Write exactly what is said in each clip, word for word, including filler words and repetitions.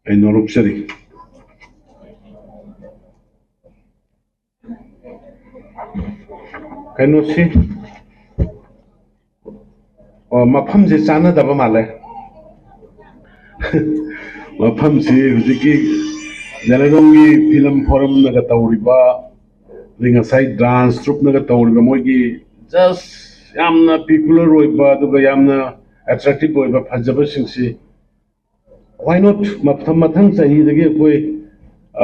ꯑꯩ ꯅꯣꯂꯨꯛꯆꯔꯤ꯫ ꯀꯩꯅꯣꯁꯤ, ꯑꯣ, ꯃꯐꯝꯁꯦ ꯆꯥꯟꯅꯗꯕ ꯃꯥꯜꯂꯦ꯫ ꯃꯐꯝꯁꯤ ꯍꯧꯖꯤꯛꯀꯤ ꯖꯂꯔꯣꯡꯒꯤ ꯐꯤꯂꯝ ꯐꯣꯔꯝꯅꯒ ꯇꯧꯔꯤꯕ, ꯑꯗꯩ ꯉꯁꯥꯏ ꯗꯥꯟꯁ ꯇ꯭ꯔꯨꯞꯅꯒ ꯇꯧꯔꯤꯕ, ꯃꯣꯏꯒꯤ ꯖꯁ ꯌꯥꯝꯅ ꯄꯤꯀꯨꯂꯔ ꯑꯣꯏꯕ, ꯑꯗꯨꯒ ꯌꯥꯝꯅ ꯑꯦꯇ꯭ꯔꯦꯛꯇꯤꯚ ꯑꯣꯏꯕ ꯐꯖꯕꯁꯤꯡꯁꯤ, why not ꯃꯊꯪ, ꯃꯊꯪ ꯆꯍꯤꯗꯒꯤ ꯑꯩꯈꯣꯏ,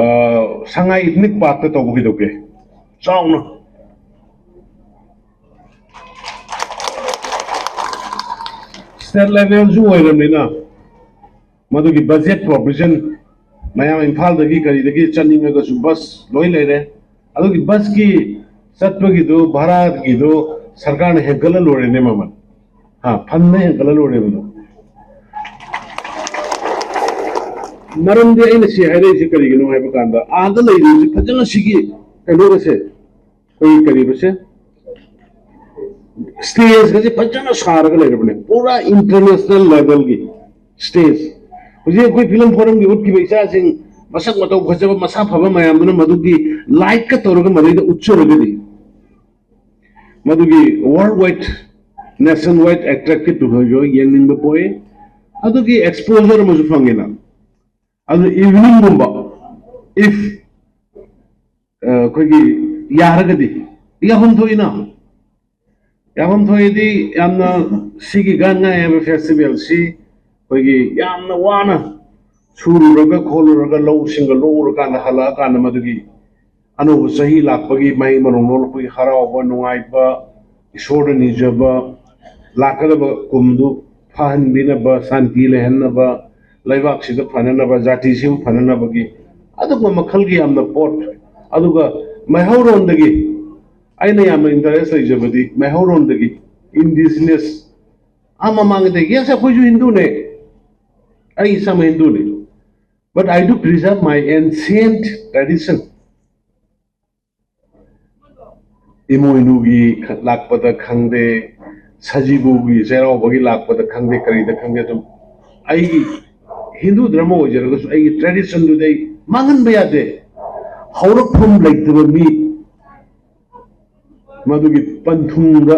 ꯑ, ꯁꯉꯥꯏ ꯏꯊꯅꯤꯛ ꯄꯥꯔꯛꯇ ꯇꯧꯕ ꯀꯩꯗꯧꯒꯦ? ꯆꯥꯎꯅ꯫ ꯁ꯭ꯇꯦꯠ ꯂꯦꯚꯦꯜꯁꯨ ꯑꯣꯏꯔꯕꯅꯤꯅ, ꯃꯗꯨꯒꯤ ꯕꯖꯦꯠ ꯄ꯭ꯔꯣꯚꯤꯖꯟ, ꯃꯌꯥꯝ ꯏꯝꯐꯥꯜꯗꯒꯤ ꯀꯔꯤꯗꯒꯤ ꯆꯠꯅꯤꯡꯉꯒꯁꯨ ꯕꯁ ꯂꯣꯏ ꯂꯩꯔꯦ꯫ ꯑꯗꯨꯒꯤ ꯕꯁꯀꯤ ꯆꯠꯄꯒꯤꯗꯨ, ꯚꯔꯥꯒꯤꯗꯨ ꯁꯔꯀꯥꯔꯅ ꯍꯦꯟꯒꯠꯂ ꯂꯣꯏꯔꯦꯅꯦ ꯃꯃꯜ꯫ ꯍꯥ, ꯐꯟꯗ ꯍꯦꯟꯒꯠꯂ ꯂꯣꯏꯔꯦꯕꯗꯣ꯫ ꯃꯔꯝꯗꯤ ꯑꯩꯅ ꯁꯤ ꯍꯥꯏꯔꯛꯏꯁꯤ ꯀꯔꯤꯒꯤꯅꯣ ꯍꯥꯏꯕ ꯀꯥꯟꯗ, ꯑꯥꯗ ꯂꯩꯔꯤꯕꯁꯤ ꯐꯖꯅ ꯁꯤꯒꯤ ꯀꯩꯅꯣꯒꯁꯦ, ꯑꯩꯈꯣꯏꯒꯤ ꯀꯔꯤꯕꯁꯦ, ꯁ꯭ꯇꯦꯖꯀꯁꯦ ꯐꯖꯅ ꯁꯥꯔꯒ ꯂꯩꯔꯕꯅꯦ, ꯄꯨꯔꯥ ꯏꯟꯇꯔꯅꯦꯁꯅꯦꯜ ꯂꯦꯚꯦꯜꯒꯤ ꯁ꯭ꯇꯦꯖ꯫ ꯍꯧꯖꯤꯛ ꯑꯩꯈꯣꯏ ꯐꯤꯂꯝ ꯐꯣꯔꯝꯒꯤ ꯎꯠꯈꯤꯕ ꯏꯆꯥꯁꯤꯡ, ꯃꯁꯛ ꯃꯇꯧ ꯐꯖꯕ, ꯃꯁꯥ ꯐꯕ ꯃꯌꯥꯝꯗꯨꯅ ꯃꯗꯨꯒꯤ ꯂꯥꯏꯠꯀ ꯇꯧꯔꯒ ꯃꯗꯩꯗ ꯎꯠꯆꯔꯒꯗꯤ, ꯃꯗꯨꯒꯤ ꯋꯥꯔꯜ ꯋꯥꯏꯗ, ꯅꯦꯁꯟ ꯋꯥꯏꯗ ꯑꯦꯇ꯭ꯔꯦꯛꯇꯤꯞ ꯌꯦꯡꯅꯤꯡꯕ ꯄꯣꯛꯏ꯫ ꯑꯗꯨꯒꯤ ꯑꯦꯛꯁꯄꯣꯖꯔ ꯑꯃꯁꯨ ꯐꯪꯉꯦꯅ꯫ ꯑꯗꯨ ꯏꯚꯤꯅꯤꯡꯒꯨꯝꯕ, ꯏꯐ ꯑꯩꯈꯣꯏꯒꯤ ꯌꯥꯔꯒꯗꯤ, ꯌꯥꯐꯝ ꯊꯣꯛꯏꯅ, ꯌꯥꯐꯝ ꯊꯣꯛꯏꯗꯤ ꯌꯥꯝꯅ, ꯁꯤꯒꯤ ꯒꯥꯟ ꯉꯥꯏ ꯍꯥꯏꯕ ꯐꯦꯁꯇꯤꯚꯦꯜꯁꯤ ꯑꯩꯈꯣꯏꯒꯤ ꯌꯥꯝꯅ ꯋꯥꯅ ꯁꯨꯔꯨꯔꯒ ꯈꯣꯠꯂꯨꯔꯒ ꯂꯧꯁꯤꯡꯒ ꯂꯣꯛꯎꯔꯀꯥꯟꯗ ꯍꯜꯂꯛꯑꯀꯥꯟꯗ ꯃꯗꯨꯒꯤ ꯑꯅꯧꯕ ꯆꯍꯤ ꯂꯥꯛꯄꯒꯤ ꯃꯍꯩ ꯃꯔꯣꯡ ꯂꯣꯛꯂꯛꯄꯒꯤ ꯍꯔꯥꯎꯕ, ꯅꯨꯡꯉꯥꯏꯕ, ꯏꯁꯣꯔꯗ ꯅꯤꯖꯕ, ꯂꯥꯛꯀꯗꯕ ꯀꯨꯝꯗꯨ ꯐꯍꯟꯕꯤꯅꯕ, ꯁꯥꯟꯇꯤ ꯂꯩꯍꯟꯅꯕ, ꯂꯩꯕꯥꯛꯁꯤꯗ ꯐꯅꯅꯕ, ꯖꯥꯇꯤꯁꯤꯕꯨ ꯐꯅꯅꯕꯒꯤ ꯑꯗꯨꯒꯨꯝꯕ ꯃꯈꯜꯒꯤ ꯌꯥꯝꯅ ꯄꯣꯠ꯫ ꯑꯗꯨꯒ ꯃꯩꯍꯧꯔꯣꯟꯗꯒꯤ ꯑꯩꯅ ꯌꯥꯝꯅ ꯏꯟꯇꯔꯦꯁ ꯂꯩꯖꯕꯗꯤ ꯃꯩꯍꯧꯔꯣꯟꯗꯒꯤ, ꯏꯟꯗꯤꯖꯤꯅꯁ, ꯑꯥ ꯃꯃꯥꯡꯉꯩꯗꯒꯤ, ꯌꯦꯁ, ꯑꯩꯈꯣꯏꯁꯨ ꯍꯤꯟꯗꯨꯅꯦ, ꯑꯩ ꯏꯁꯥꯃꯛ ꯍꯤꯟꯗꯨꯅꯦ, but I do preserve my ancient tradition. ꯏꯃꯣꯏꯅꯨꯒꯤ ꯂꯥꯛꯄꯗ ꯈꯪꯗꯦ, ꯁꯖꯤꯕꯨꯒꯤ ꯆꯩꯔꯥꯎꯕꯒꯤ ꯂꯥꯛꯄꯗ ꯈꯪꯗꯦ, ꯀꯔꯤꯗ ꯈꯪꯗꯦ, ꯑꯗꯨꯝ ꯑꯩꯒꯤ ꯍꯤꯟꯗꯨ ꯙꯔꯃ ꯑꯣꯏꯖꯔꯒꯁꯨ ꯑꯩꯒꯤ ꯇ꯭ꯔꯦꯗꯤꯁꯟꯗꯨꯗꯤ ꯑꯩ ꯃꯥꯡꯍꯟꯕ ꯌꯥꯗꯦ꯫ ꯍꯧꯔꯛꯐꯝ ꯂꯩꯇꯕ ꯃꯤ ꯃꯗꯨꯒꯤ ꯄꯟꯊꯨꯡꯗ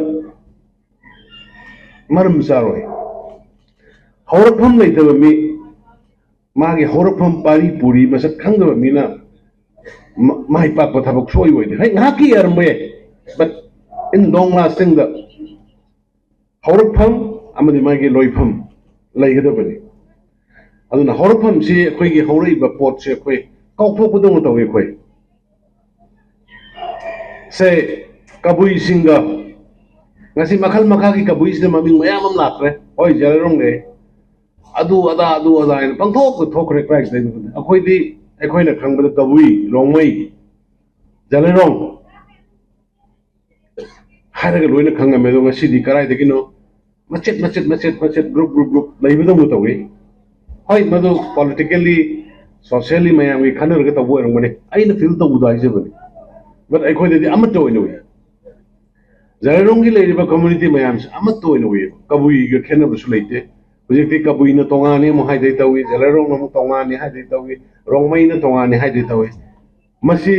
ꯃꯔꯝ ꯆꯥꯔꯣꯏ꯫ ꯍꯧꯔꯛꯐꯝ ꯂꯩꯇꯕ ꯃꯤ, ꯃꯥꯒꯤ ꯍꯧꯔꯛꯐꯝ ꯄꯥꯔꯤ ꯄꯨꯔꯤ ꯃꯁꯛ ꯈꯪꯗꯕ ꯃꯤꯅ ꯃ- ꯃꯥꯏ ꯄꯥꯛꯄ ꯊꯕꯛ ꯁꯣꯏ ꯑꯣꯏꯗꯦ꯫ ꯍꯣꯏ, ꯉꯥꯏꯍꯥꯛꯀꯤ ꯌꯥꯔꯝꯕ ꯌꯥꯏ, but in long lasting ꯗ ꯍꯧꯔꯛꯐꯝ ꯑꯃꯗꯤ ꯃꯥꯒꯤ ꯂꯣꯏꯐꯝ ꯂꯩꯒꯗꯕꯅꯤ꯫ ꯑꯗꯨꯅ ꯍꯧꯔꯛꯐꯝꯁꯤ, ꯑꯩꯈꯣꯏꯒꯤ ꯍꯧꯔꯛꯏꯕ ꯄꯣꯠꯁꯦ ꯑꯩꯈꯣꯏ ꯀꯥꯎꯊꯣꯛꯄꯗꯧꯅ ꯇꯧꯏ꯫ ꯑꯩꯈꯣꯏ ꯁꯦ ꯀꯕꯨꯏꯁꯤꯡꯒ ꯉꯁꯤ ꯃꯈꯜ ꯃꯈꯥꯒꯤ ꯀꯕꯨꯏꯁꯤꯗ ꯃꯃꯤꯡ ꯃꯌꯥꯝ ꯑꯃ ꯂꯥꯛꯈ꯭ꯔꯦ꯫ ꯍꯣꯏ, ꯖꯂꯔꯣꯡꯒꯦ, ꯑꯗꯨ ꯑꯗꯥ, ꯑꯗꯨ ꯑꯗꯥ ꯍꯥꯏꯅ ꯄꯪꯊꯣꯛꯇ ꯊꯣꯛꯈ꯭ꯔꯦ꯫ ꯀꯗꯥꯏꯗꯩꯅꯣ ꯈꯪꯗꯦ꯫ ꯑꯩꯈꯣꯏꯗꯤ, ꯑꯩꯈꯣꯏꯅ ꯈꯪꯕꯗ ꯀꯕꯨꯏ, ꯔꯣꯡꯃꯩ, ꯖꯂꯔꯣꯡ ꯍꯥꯏꯔꯒ ꯂꯣꯏꯅ ꯈꯪꯉꯝꯃꯦ꯫ ꯑꯗꯣ ꯉꯁꯤꯗꯤ ꯀꯗꯥꯏꯗꯒꯤꯅꯣ ꯃꯆꯦꯠ ꯃꯆꯦꯠ ꯃꯆꯦꯠ ꯃꯆꯦꯠ, ꯒ꯭ꯔꯨꯞ ꯒ꯭ꯔꯨꯞ ꯒ꯭ꯔꯨꯞ ꯂꯩꯕꯗꯧꯅ ꯇꯧꯏ꯫ ꯍꯣꯏ, ꯃꯗꯨ ꯄꯣꯂꯤꯇꯤꯀꯦꯜꯂꯤ, ꯁꯣꯁꯤꯌꯦꯜꯂꯤ ꯃꯌꯥꯝꯒꯤ ꯈꯟꯅꯔꯒ ꯇꯧꯕ ꯑꯣꯏꯔꯝꯒꯅꯤ꯫ ꯑꯩꯅ ꯐꯤꯜ ꯇꯧꯕꯗꯣ ꯍꯥꯏꯖꯕꯅꯤ꯫ But ꯑꯩꯈꯣꯏꯗꯗꯤ ꯑꯃꯠꯇ ꯑꯣꯏꯅ ꯎꯏ꯫ ꯖꯂꯔꯣꯡꯒꯤ ꯂꯩꯔꯤꯕ ꯀꯝꯃ꯭ꯌꯨꯅꯤꯇꯤ ꯃꯌꯥꯝꯁꯦ ꯑꯃꯠꯇ ꯑꯣꯏꯅ ꯎꯏ꯫ ꯀꯕꯨꯏꯒ ꯈꯦꯠꯅꯕꯁꯨ ꯂꯩꯇꯦ꯫ ꯍꯧꯖꯤꯛꯇꯤ ꯀꯕꯨꯏꯅ ꯇꯣꯉꯥꯟꯅꯤ ꯑꯃꯨꯛ ꯍꯥꯏꯗꯣꯏ ꯇꯧꯏ, ꯖꯂꯔꯣꯡꯅ ꯑꯃꯨꯛ ꯇꯣꯉꯥꯟꯅꯤ ꯍꯥꯏꯗꯣꯏ ꯇꯧꯏ, ꯔꯣꯡꯃꯩꯅ ꯇꯣꯉꯥꯟꯅꯤ ꯍꯥꯏꯗꯣꯏ ꯇꯧꯏ꯫ ꯃꯁꯤ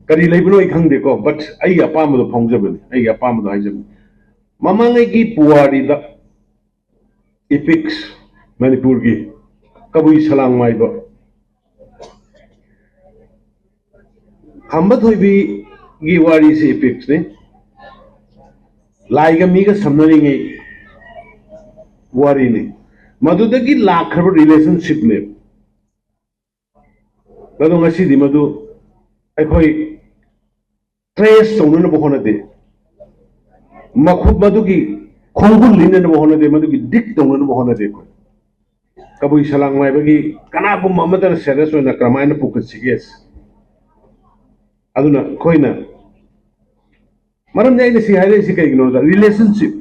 ꯀꯔꯤ ꯂꯩꯕꯅꯣ ꯑꯩ ꯈꯪꯗꯦꯀꯣ, but ꯑꯩꯒꯤ ꯑꯄꯥꯝꯕꯗꯣ ꯐꯣꯡꯖꯕꯅꯤ, ꯑꯩꯒꯤ ꯑꯄꯥꯝꯕꯗꯣ ꯍꯥꯏꯖꯕꯅꯤ꯫ ꯃꯃꯥꯡꯉꯩꯒꯤ ꯄꯨꯋꯥꯔꯤꯗ, ꯏꯄꯤꯛꯁ, ꯃꯅꯤꯄꯨꯔꯒꯤ ꯀꯕꯨꯏ ꯁꯂꯥꯡ ꯃꯥꯏꯕ ꯈꯝꯕ ꯊꯣꯏꯕꯤꯒꯤ ꯋꯥꯔꯤꯁꯤ ꯏꯄꯤꯛꯁꯅꯤ꯫ ꯂꯥꯏꯒ ꯃꯤꯒ ꯁꯝꯅꯔꯤꯉꯩ ꯋꯥꯔꯤꯅꯤ꯫ ꯃꯗꯨꯗꯒꯤ ꯂꯥꯛꯈ꯭ꯔꯕ ꯔꯤꯂꯦꯁꯟꯁꯤꯞꯅꯦ꯫ ꯑꯗꯣ ꯉꯁꯤꯗꯤ ꯃꯗꯨ ꯑꯩꯈꯣꯏ ꯇ꯭ꯔꯦꯁ ꯇꯧꯅꯅꯕ ꯍꯣꯠꯅꯗꯦ꯫ ꯃꯈꯨ- ꯃꯗꯨꯒꯤ ꯈꯣꯡꯒꯨꯜ ꯂꯤꯅꯅꯕ ꯍꯣꯠꯅꯗꯦ, ꯃꯗꯨꯒꯤ ꯗꯤꯛ ꯇꯧꯅꯅꯕ ꯍꯣꯠꯅꯗꯦ꯫ ꯑꯩꯈꯣꯏ ꯀꯕꯨꯏ ꯁꯂꯥꯡ ꯃꯥꯏꯕꯒꯤ ꯀꯅꯥꯒꯨꯝꯕ ꯑꯃꯠꯇꯅ ꯁꯦꯔꯤꯌꯁ ꯑꯣꯏꯅ ꯀꯔꯝꯍꯥꯏꯅ ꯄꯨꯈꯠꯁꯤꯒꯦ? ꯑꯗꯨꯅ ꯑꯩꯈꯣꯏꯅ, ꯃꯔꯝꯗꯤ ꯑꯩꯅ ꯁꯤ ꯍꯥꯏꯔꯛꯏꯁꯤ ꯀꯩꯒꯤꯅꯣꯗ, ꯔꯤꯂꯦꯁꯟꯁꯤꯞ,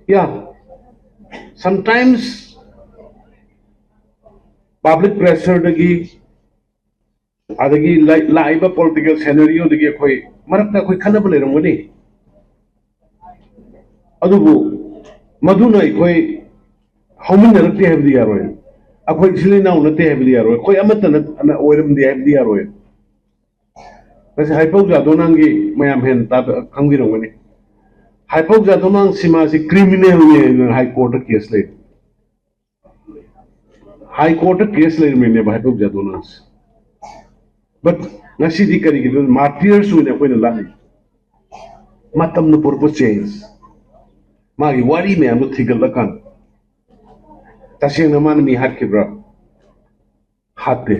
ꯌꯥ, ꯁꯝꯇꯥꯏꯝꯁ ꯄꯕ꯭ꯂꯤꯛ ꯄ꯭ꯔꯦꯁꯔꯗꯒꯤ, ꯑꯗꯒꯤ ꯂꯥꯏ- ꯂꯥꯛꯏꯕ ꯄꯣꯂꯤꯇꯤꯀꯦꯜ ꯁꯦꯅꯦꯔꯤꯌꯣꯗꯒꯤ ꯑꯩꯈꯣꯏ ꯃꯔꯛꯇ ꯑꯩꯈꯣꯏ ꯈꯟꯅꯕ ꯂꯩꯔꯝꯒꯅꯤ꯫ ꯑꯗꯨꯕꯨ ꯃꯗꯨꯅ ꯑꯩꯈꯣꯏ ꯍꯧꯃꯤꯟꯅꯔꯛꯇꯦ ꯍꯥꯏꯕꯗꯤ ꯌꯥꯔꯣꯏ꯫ ꯑꯩꯈꯣꯏ ꯏꯆꯤꯜ ꯏꯅꯥꯎ ꯅꯠꯇꯦ ꯍꯥꯏꯕꯗꯤ ꯌꯥꯔꯣꯏ꯫ ꯑꯩꯈꯣꯏ ꯑꯃꯠꯇ ꯅꯠ-, ꯑꯣꯏꯔꯝꯗꯦ ꯍꯥꯏꯕꯗꯤ ꯌꯥꯔꯣꯏ꯫ ꯉꯁꯤ ꯍꯥꯏꯄꯧ ꯖꯥꯗꯣ ꯅꯪꯒꯤ ꯃꯌꯥꯝ ꯍꯦꯟꯅ ꯇꯥꯕ ꯈꯪꯕꯤꯔꯝꯒꯅꯤ꯫ ꯍꯥꯏꯄꯧ ꯖꯥꯗꯣ ꯅꯪ ꯁꯤꯃꯥꯁꯤ ꯀ꯭ꯔꯤꯃꯤꯅꯦꯜꯅꯦ ꯍꯥꯏꯅ ꯍꯥꯏ ꯀꯣꯔꯠꯇ ꯀꯦꯁ ꯂꯩ꯫ ꯍꯥꯏ ꯀꯣꯔꯠꯇ ꯀꯦꯁ ꯂꯩꯔꯝꯃꯤꯅꯦꯕ ꯍꯥꯏꯄꯧ ꯖꯥꯗꯣ ꯅꯪꯁꯦ꯫ But ꯉꯁꯤꯗꯤ ꯀꯔꯤꯒꯤꯅꯣ ꯃꯥꯔꯇꯤꯌꯔꯁ ꯑꯣꯏꯅ ꯑꯩꯈꯣꯏꯅ ꯂꯥꯛꯂꯤ? ꯃꯇꯝꯅ ꯄꯨꯔꯛꯄ ꯆꯦꯟꯖ꯫ ꯃꯥꯒꯤ ꯋꯥꯔꯤ ꯃꯌꯥꯝꯗꯣ ꯊꯤꯒꯠꯂꯀꯥꯟꯗ ꯇꯁꯦꯡꯅ ꯃꯥꯅ ꯃꯤ ꯍꯥꯠꯈꯤꯕ꯭ꯔꯥ? ꯍꯥꯠꯇꯦ꯫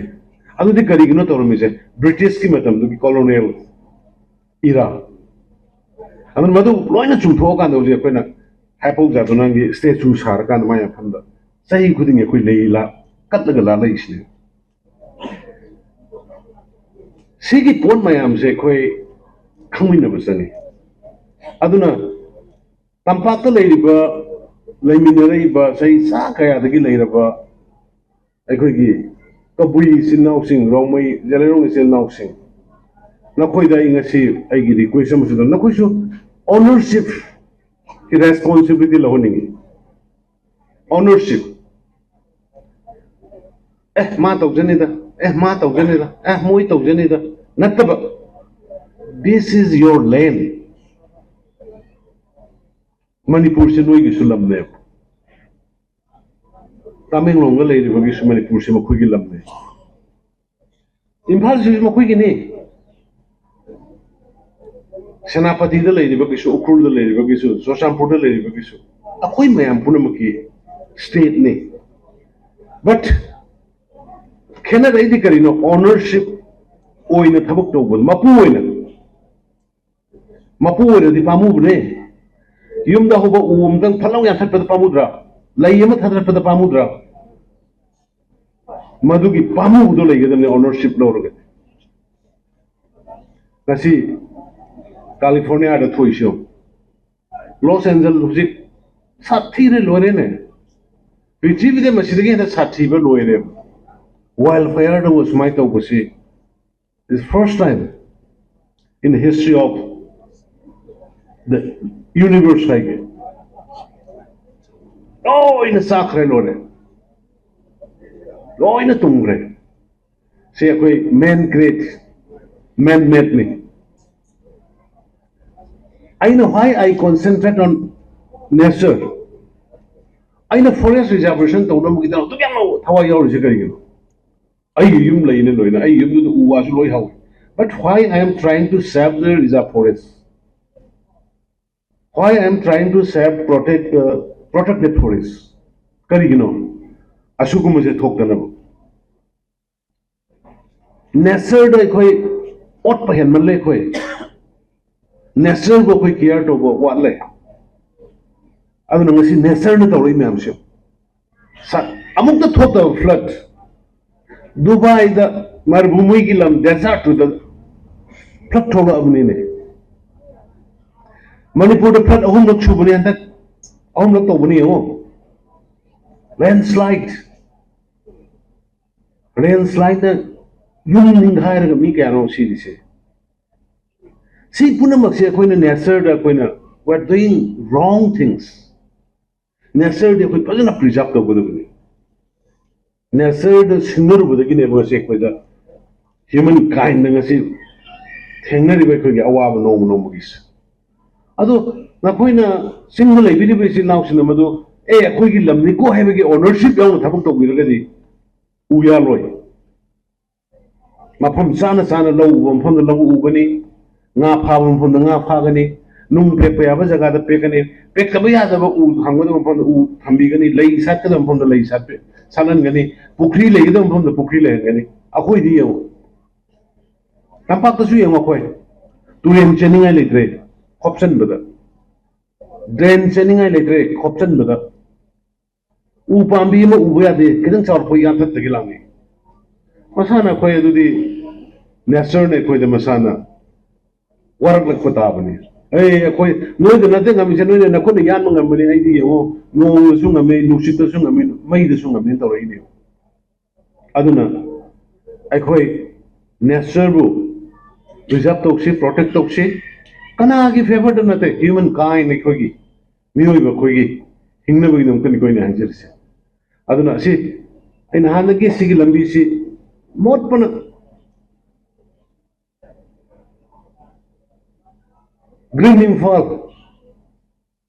ꯑꯗꯨꯗꯤ ꯀꯔꯤꯒꯤꯅꯣ ꯇꯧꯔꯝꯃꯤꯁꯦ? ꯕ꯭ꯔꯤꯇꯤꯁꯀꯤ ꯃꯇꯝꯗꯨꯒꯤ ꯀꯣꯂꯣꯅꯤꯌꯦꯜ ꯏꯔꯥ꯫ ꯑꯗꯨꯅ ꯃꯗꯨ ꯂꯣꯏꯅ ꯆꯨꯝꯊꯣꯛꯑꯀꯥꯟꯗ ꯍꯧꯖꯤꯛ ꯑꯩꯈꯣꯏꯅ ꯍꯥꯏꯄꯧ ꯖꯥꯗꯣ ꯅꯪꯒꯤ ꯁ꯭ꯇꯦꯆꯨ ꯁꯥꯔꯀꯥꯟꯗ ꯃꯥꯏ ꯃꯐꯝꯗ ꯆꯍꯤ ꯈꯨꯗꯤꯡꯒꯤ ꯑꯩꯈꯣꯏ ꯂꯩ ꯂꯥ-, ꯀꯠꯂꯒ ꯂꯥꯠꯂꯛꯏꯁꯤꯅꯦ꯫ ꯁꯤꯒꯤ ꯄꯣꯠ ꯃꯌꯥꯝꯁꯦ ꯑꯩꯈꯣꯏ ꯈꯪꯃꯤꯟꯅꯕ ꯆꯪꯉꯤ꯫ ꯑꯗꯨꯅ ꯇꯝꯄꯥꯛꯇ ꯂꯩꯔꯤꯕ, ꯂꯩꯃꯤꯟꯅꯔꯛꯏꯕ ꯆꯍꯤ ꯆꯥ ꯀꯌꯥꯗꯒꯤ ꯂꯩꯔꯕ ꯑꯩꯈꯣꯏꯒꯤ ꯀꯕꯨꯏ ꯏꯆꯤꯟ ꯏꯅꯥꯎꯁꯤꯡ, ꯔꯣꯡꯃꯩ, ꯖꯦꯂꯩꯔꯣꯡ ꯏꯆꯤꯟ ꯏꯅꯥꯎꯁꯤꯡ, ꯅꯈꯣꯏꯗ ꯑꯩ ꯉꯁꯤ ꯑꯩꯒꯤ ꯔꯤꯀ꯭ꯋꯦꯁ ꯑꯃꯁꯨ ꯂꯩ꯫ ꯅꯈꯣꯏꯁꯨ ꯑꯣꯅꯔꯁꯤꯞꯀꯤ ꯔꯦꯁꯄꯣꯟꯁꯤꯕꯤꯂꯤꯇꯤ ꯂꯧꯍꯟꯅꯤꯡꯉꯤ꯫ ꯑꯣꯅꯔꯁꯤꯞ꯫ ꯑꯦ, ꯃꯥ ꯇꯧꯖꯅꯤꯗ, ꯑꯦ, ꯃꯥ ꯇꯧꯖꯅꯤꯗ, ꯑꯦ, ꯃꯣꯏ ꯇꯧꯖꯅꯤꯗ ꯅꯠꯇꯕ, this is your land. ꯃꯅꯤꯄꯨꯔꯁꯤ ꯅꯣꯏꯒꯤꯁꯨ ꯂꯝꯅꯦꯕ꯫ ꯇꯃꯦꯡꯂꯣꯡꯗ ꯂꯩꯔꯤꯕꯒꯤꯁꯨ ꯃꯅꯤꯄꯨꯔꯁꯤ ꯃꯈꯣꯏꯒꯤ ꯂꯝꯅꯦ꯫ ꯏꯝꯐꯥꯜꯁꯤꯁꯨ ꯃꯈꯣꯏꯒꯤꯅꯤ꯫ ꯁꯦꯅꯥꯄꯇꯤꯗ ꯂꯩꯔꯤꯕꯒꯤꯁꯨ, ꯎꯈ꯭ꯔꯨꯜꯗ ꯂꯩꯔꯤꯕꯒꯤꯁꯨ, ꯆꯨꯔꯆꯥꯟꯄꯨꯔꯗ ꯂꯩꯔꯤꯕꯒꯤꯁꯨ ꯑꯩꯈꯣꯏ ꯃꯌꯥꯝ ꯄꯨꯝꯅꯃꯛꯀꯤ ꯁ꯭ꯇꯦꯠꯅꯤ꯫ But ꯈꯦꯠꯅꯔꯛꯏꯗꯤ ꯀꯔꯤꯅꯣ? ꯑꯣꯅꯔꯁꯤꯞ ꯑꯣꯏꯅ ꯊꯕꯛ ꯇꯧꯕ ꯃꯄꯨ ꯑꯣꯏꯅ꯫ ꯃꯄꯨ ꯑꯣꯏꯔꯗꯤ ꯄꯥꯝꯃꯨꯕꯅꯦ꯫ ꯌꯨꯝꯗ ꯍꯧꯕ ꯎ ꯑꯃꯇꯪ ꯐꯠ ꯂꯥꯎ ꯌꯥꯟꯊꯠꯄꯗ ꯄꯥꯝꯃꯨꯗ꯭ꯔꯥ? ꯂꯩ ꯑꯃ ꯊꯥꯗꯠꯄꯗ ꯄꯥꯝꯃꯨꯗ꯭ꯔꯥ? ꯃꯗꯨꯒꯤ ꯄꯥꯝꯃꯨꯕꯗꯣ ꯂꯩꯒꯗꯕꯅꯦ ꯑꯣꯅꯔꯁꯤꯞ ꯂꯧꯔꯒꯗꯤ꯫ ꯉꯁꯤ ꯀꯥꯂꯤꯐꯣꯔꯅꯤꯌꯥꯗ ꯊꯣꯛꯏꯁꯤ ꯌꯦꯡꯉꯨ꯫ ꯂꯣꯁ ꯑꯦꯟꯖꯦꯜ ꯍꯧꯖꯤꯛ ꯁꯥꯊꯤꯔꯦ, ꯂꯣꯏꯔꯦꯅꯦ꯫ ꯄ꯭ꯔꯤꯊꯤꯕꯤꯗ ꯃꯁꯤꯗꯒꯤ ꯍꯦꯟꯅ ꯁꯥꯊꯤꯕ ꯂꯣꯏꯔꯦ꯫ ꯋꯥꯏꯜ ꯐꯥꯌꯔꯗꯕꯨ ꯁꯨꯃꯥꯏꯅ ꯇꯧꯕꯁꯤ is first time in the history of the universe ꯍꯥꯏꯒꯦ꯫ ꯂꯣꯏꯅ ꯆꯥꯈ꯭ꯔꯦ, ꯂꯣꯏꯔꯦ, ꯂꯣꯏꯅ ꯇꯨꯝꯈ꯭ꯔꯦ꯫ ꯁꯤ ꯑꯩꯈꯣꯏ man create, man made ꯅꯤ꯫ ꯑꯩꯅ why I concentrate on nature? ꯑꯩꯅ forest reservation ꯇꯧꯅꯕꯒꯤꯗꯃꯛꯇ ꯌꯥꯝꯅ ꯊꯋꯥꯏ ꯌꯥꯎꯔꯤꯁꯦ ꯀꯔꯤꯒꯤꯅꯣ? ꯑꯩꯒꯤ ꯌꯨꯝ ꯂꯩꯅ ꯂꯣꯏꯅ ꯑꯩ ꯌꯨꯝꯗꯨꯗ ꯎ ꯋꯥꯁꯨ ꯂꯣꯏ ꯍꯧꯋꯤ꯫ But why I am trying to save the reserve forest? Why I am trying to save, protect, uh, protected forest? ꯀꯔꯤꯒꯤꯅꯣ? ꯑꯁꯤꯒꯨꯝꯕꯁꯦ ꯊꯣꯛꯇꯅꯕ꯫ Nature ꯗ ꯑꯩꯈꯣꯏ ꯑꯣꯠꯄ ꯍꯦꯟꯃꯜꯂꯦ ꯑꯩꯈꯣꯏ꯫ Nature ꯕꯨ ꯑꯩꯈꯣꯏ care ꯇꯧꯕ ꯋꯥꯠꯂꯦ꯫ ꯑꯗꯨꯅ ꯉꯁꯤ nature ꯅ ꯇꯧꯔꯛꯏ ꯃꯌꯥꯝꯁꯦ꯫ ꯁ-, ꯑꯃꯨꯛꯇ ꯊꯣꯛꯇꯕ flood꯫ ꯗꯨꯕꯥꯏꯗ, ꯃꯔꯚꯨꯃꯤꯒꯤ ꯂꯝ, desert ꯇꯨꯗ flood ꯊꯣꯛꯂꯛꯑꯕꯅꯤꯅꯦ꯫ ꯃꯅꯤꯄꯨꯔꯗ flood ꯑꯍꯨꯝꯂꯛ ꯁꯨꯕꯅꯤ ꯍꯟꯗꯛ꯫ ꯑꯍꯨꯝꯂꯛ ꯇꯧꯕꯅꯤ ꯌꯦꯡꯉꯣ꯫ Landslide꯫ Landslide ꯅ ꯌꯨꯝ ꯅꯤꯡꯈꯥꯏꯔꯒ ꯃꯤ ꯀꯌꯥꯅꯣ ꯁꯤꯔꯤꯁꯦ꯫ ꯁꯤ ꯄꯨꯝꯅꯃꯛꯁꯦ ꯑꯩꯈꯣꯏꯅ nature ꯗ ꯑꯩꯈꯣꯏꯅ, we are doing wrong things꯫ Nature ꯗꯤ ꯑꯩꯈꯣꯏ ꯐꯖꯅ preserve ꯇꯧꯒꯗꯕꯅꯤ꯫ Nature ꯗ ꯁꯤꯡꯅꯔꯨꯕꯗꯒꯤꯅꯦꯕ ꯉꯁꯤ ꯑꯩꯈꯣꯏꯗ, human kind ꯗ ꯉꯁꯤ ꯊꯦꯡꯅꯔꯤꯕ ꯑꯩꯈꯣꯏꯒꯤ ꯑꯋꯥꯕ ꯅꯣꯡꯃ ꯅꯣꯡꯃꯒꯤꯁꯦ꯫ ꯑꯗꯣ ꯅꯈꯣꯏꯅ ꯆꯤꯡꯗ ꯂꯩꯕꯤꯔꯤꯕ ꯏꯆꯤꯜ ꯏꯅꯥꯎꯁꯤꯡꯅ ꯃꯗꯨ, "ꯑꯦ, ꯑꯩꯈꯣꯏꯒꯤ ꯂꯝꯅꯤꯀꯣ" ꯍꯥꯏꯕꯒꯤ ownership ꯌꯥꯎꯅ ꯊꯕꯛ ꯇꯧꯕꯤꯔꯒꯗꯤ ꯎ ꯌꯥꯜꯂꯣꯏ꯫ ꯃꯐꯝ ꯆꯥꯅ ꯆꯥꯅ ꯂꯧ ꯎꯕ ꯃꯐꯝꯗ ꯂꯧ ꯎꯒꯅꯤ, ꯉꯥ ꯐꯥꯕ ꯃꯐꯝꯗ ꯉꯥ ꯐꯥꯒꯅꯤ, ꯅꯨꯡ ꯄꯦꯛꯄ ꯌꯥꯕ ꯖꯒꯥꯗ ꯄꯦꯛꯀꯅꯤ, ꯄꯦꯛꯇꯕ ꯌꯥꯗꯕ ꯎ ꯊꯝꯒꯗꯕ ꯃꯐꯝꯗ ꯎ ꯊꯝꯕꯤꯒꯅꯤ, ꯂꯩ ꯁꯥꯠꯀꯗꯕ ꯃꯐꯝꯗ ꯂꯩ ꯁꯥꯠꯄꯤ-, ꯁꯥꯠꯍꯟꯒꯅꯤ, ꯄꯨꯈ꯭ꯔꯤ ꯂꯩꯒꯗꯕ ꯃꯐꯝꯗ ꯄꯨꯈ꯭ꯔꯤ ꯂꯩꯍꯟꯒꯅꯤ꯫ ꯑꯩꯈꯣꯏꯗꯤ ꯌꯦꯡꯉꯨ, ꯇꯝꯄꯥꯛꯇꯁꯨ ꯌꯦꯡꯉꯨ, ꯑꯩꯈꯣꯏ ꯇꯨꯔꯦꯟ ꯆꯦꯟꯅꯤꯡꯉꯥꯏ ꯂꯩꯇ꯭ꯔꯦ ꯈꯣꯞꯆꯟꯕꯗ, drain ꯆꯦꯟꯅꯤꯡꯉꯥꯏ ꯂꯩꯇ꯭ꯔꯦ ꯈꯣꯞꯆꯟꯕꯗ꯫ ꯎ ꯄꯥꯝꯕꯤ ꯑꯃ ꯎꯕ ꯌꯥꯗꯦ, ꯈꯤꯇꯪ ꯆꯥꯎꯔꯛꯄ ꯌꯥꯟꯊꯠꯇꯒꯤ ꯂꯥꯛꯅꯤ꯫ ꯃꯁꯥꯅ ꯑꯩꯈꯣꯏ ꯑꯗꯨꯗꯤ nature ꯅ ꯑꯩꯈꯣꯏꯗ ꯃꯁꯥꯅ ꯋꯥꯔꯛꯂꯛꯄ ꯇꯥꯕꯅꯤ꯫ "ꯑꯦ, ꯑꯩꯈꯣꯏ ꯅꯣꯏꯗ ꯅꯠꯇꯦ ꯉꯝꯃꯤꯁꯦ, ꯅꯣꯏꯅ ꯅꯈꯨꯠꯅ ꯌꯥꯟꯕ ꯉꯝꯕꯅꯤ, ꯑꯩꯗꯤ ꯌꯦꯡꯉꯣ, ꯅꯣꯡꯗꯁꯨ ꯉꯝꯃꯤ, ꯅꯨꯡꯁꯤꯠꯇꯁꯨ ꯉꯝꯃꯤ, ꯃꯩꯗꯁꯨ ꯉꯝꯃꯤ" ꯇꯧꯔꯛꯏꯅꯦ꯫ ꯑꯗꯨꯅ ꯑꯩꯈꯣꯏ nature ꯕꯨ preserve ꯇꯧꯁꯤ, protect ꯇꯧꯁꯤ꯫ ꯀꯅꯥꯒꯤ favour ꯗ ꯅꯠꯇꯦ, human kind ꯑꯩꯈꯣꯏꯒꯤ, ꯃꯤꯑꯣꯏꯕ ꯑꯩꯈꯣꯏꯒꯤ ꯍꯤꯡꯅꯕꯒꯤꯗꯃꯛꯇꯅꯤꯀꯣ ꯑꯩꯅ ꯍꯥꯏꯖꯔꯤꯁꯦ꯫ ꯑꯗꯨꯅ ꯑꯁꯤ ꯑꯩꯅ ꯍꯥꯟꯅꯒꯤ ꯁꯤꯒꯤ ꯂꯝꯕꯤꯁꯤ ꯃꯣꯠꯄꯅ Green Imphal,